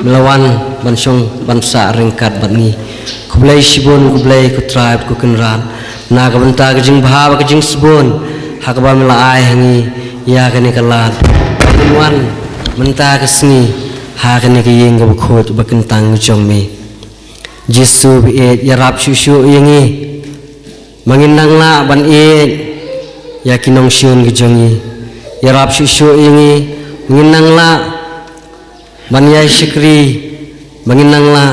me la wan ban shong ban sah ryngkat bad ngi. Khublei shibun, ko Blei, ko Trai bad ko Kynrad, na ka bynta ka jingbha bad ka jingsbun ha kaba me la ai ha ngi ïa kane ka lad, ba ngin wan mynta ka sngi ha kane ka ïing kaba khuid ba kyntang ka jong me. Jisu ba ïeit, ïarap shuh shuh ïa ngi ba ngin nang lah ban ïeit ïa ki nongshun ki jong ngi. Ïarap shuh shuh ïa ngi ba ngin nang lah ban ïai shakri, ba ngin nang lah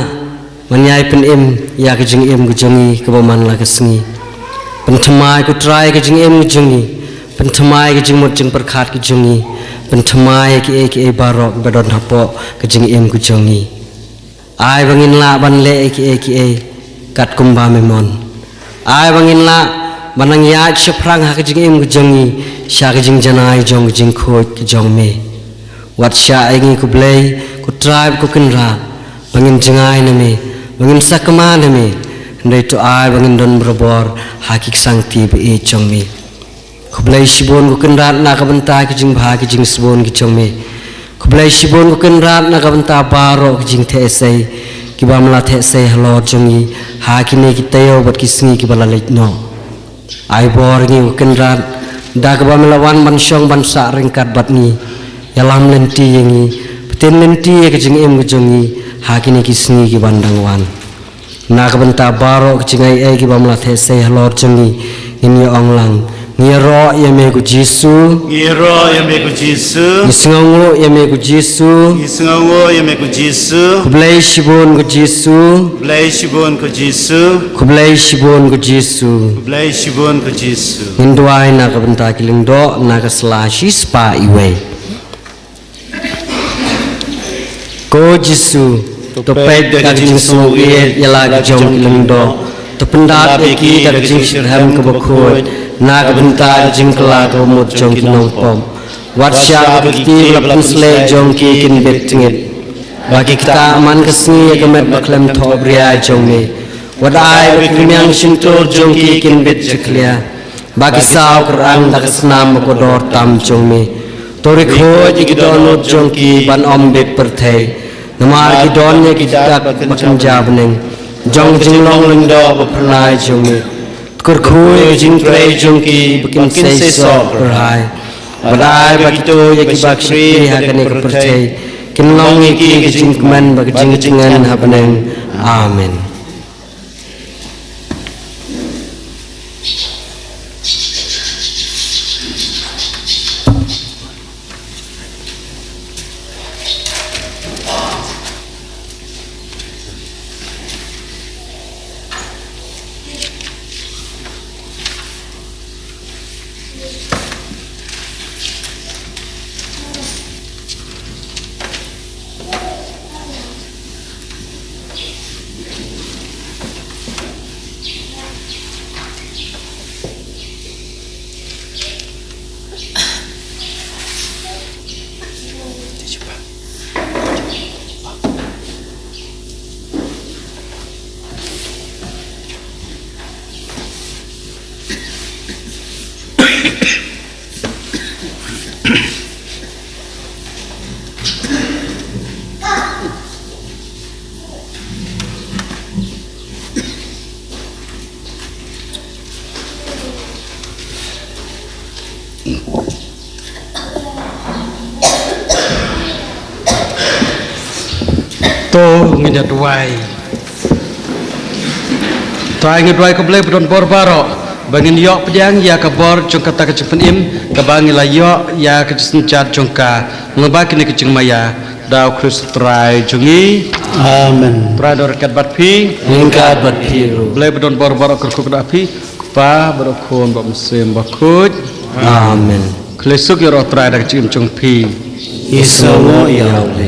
ban ïai pynim ïa ka jingim ka jong ngi kaba man la ka sngi. Pynthymmai ko Trai ka jingim ka jong ngi. Pynthymmai ka jingmut jingpyrkhat ka jong ngi. Pynthymmai ïa kiei kiei baroh ba don hapoh ka jingim ka jong ngi. Ai ba ngin lah ban leh ïa kiei kiei katkum ba me mon. Ai ba ngin lah ban nang ïaid shaphrang ha ka jingim ka jong ngi sha ka jingjanai jong ka jingkhuid ka jong me. Wat shah ïa ngi ko Blei, ko Trai bad ko Kynrad, ba ngin jngai na me, ba ngin sakma na me. Hynrei to ai ba ngin don barabor ha ki ksangti ba ïeit jong me. Khublei shibun ko Kynrad na ka bynta ki jingbha ki jingsbun ki jong me. Khublei shibun ko Kynrad na ka bynta baroh ki jingtheh sei kiba me la theh sei halor jong ngi ha kine ki taïew bad ki sngi kiba la leit noh. Ai bor ïa ngi ko Kynrad da kaba me la wan ban shong ban sah ryngkat bad ngi. Ïalam lynti ïa ngi, pyntin lynti ïa ka jingim ka jong ngi ha kine ki sngi ki ban dang wan. Na ka bynta baroh ka jingaiei kiba me la theh sei halor jong ngi, ngin ïa ong lang, ngi ïaroh ïa me ko Jisu. Ngi ïaroh ïa me ko Jisu. Ngi sngewnguh ïa me ko Jisu. Ngi sngewnguh ïa me ko Jisu. Khublei shibun ko Jisu. Khublei shibun ko Jisu. Khublei shibun ko Jisu. Khublei shibun ko Jisu. Ngin duwai na ka bynta ki lyngdoh na ka sla shispah iwei. Ko Jisu, to peit da ka jingsngewbha ïa la ka jong ki lyngdoh, to pyndap ïa ki da ka jingshitrhem kaba khuid na ka bynta ka jingkylla kaba mut jong ki nongpop. Wat shah ba ki kti ba la pynsleh jong ki kin bit tngit, ba ki ktah man ka sngi ïa ka met ba khlem thohbria jong me. Wat ai ba ki khñiang shyntur jong ki kin bit jakhlia, ba ki saw kyr-ang da ka snam ba kordor tam jong me. To ri khuid ïa ki dohnud jong ki ban ym bit pyrthei, namar ki don ïa ki dak ba kynja bneng jong ka jinglong lyngdoh ba phyrnai jong me. To kyrkhu ïa ka jingtrei jong ki ba kin seisoh kyrhai. Bad ai ba kito ïa kiba shakri ha kane ka pyrthei kin long ïa ki ka jingkmen bad ka jingtngen ha bneng. Amen. To ngin ïa duwai. Trai ngi duwai, ko Blei ba don bor baroh, ba ngin ïoh pdiang ïa ka bor jong kata ka jingpynim kaba ngi la ïoh ïa ka jingsynjat jong ka, lyngba kine ki jingmaïa, da u Khrist Trai jong ngi. Amen. Trai da ryngkat bad phi. Ryngkat bad phi ruh. Blei ba don bor baroh kyrkhu bad phi, Kpa bad u Khun bad u Mynsiem Bakhuid. Amen. Khublei suk ïa u Trai da ka jingim jong phi. Isn't it?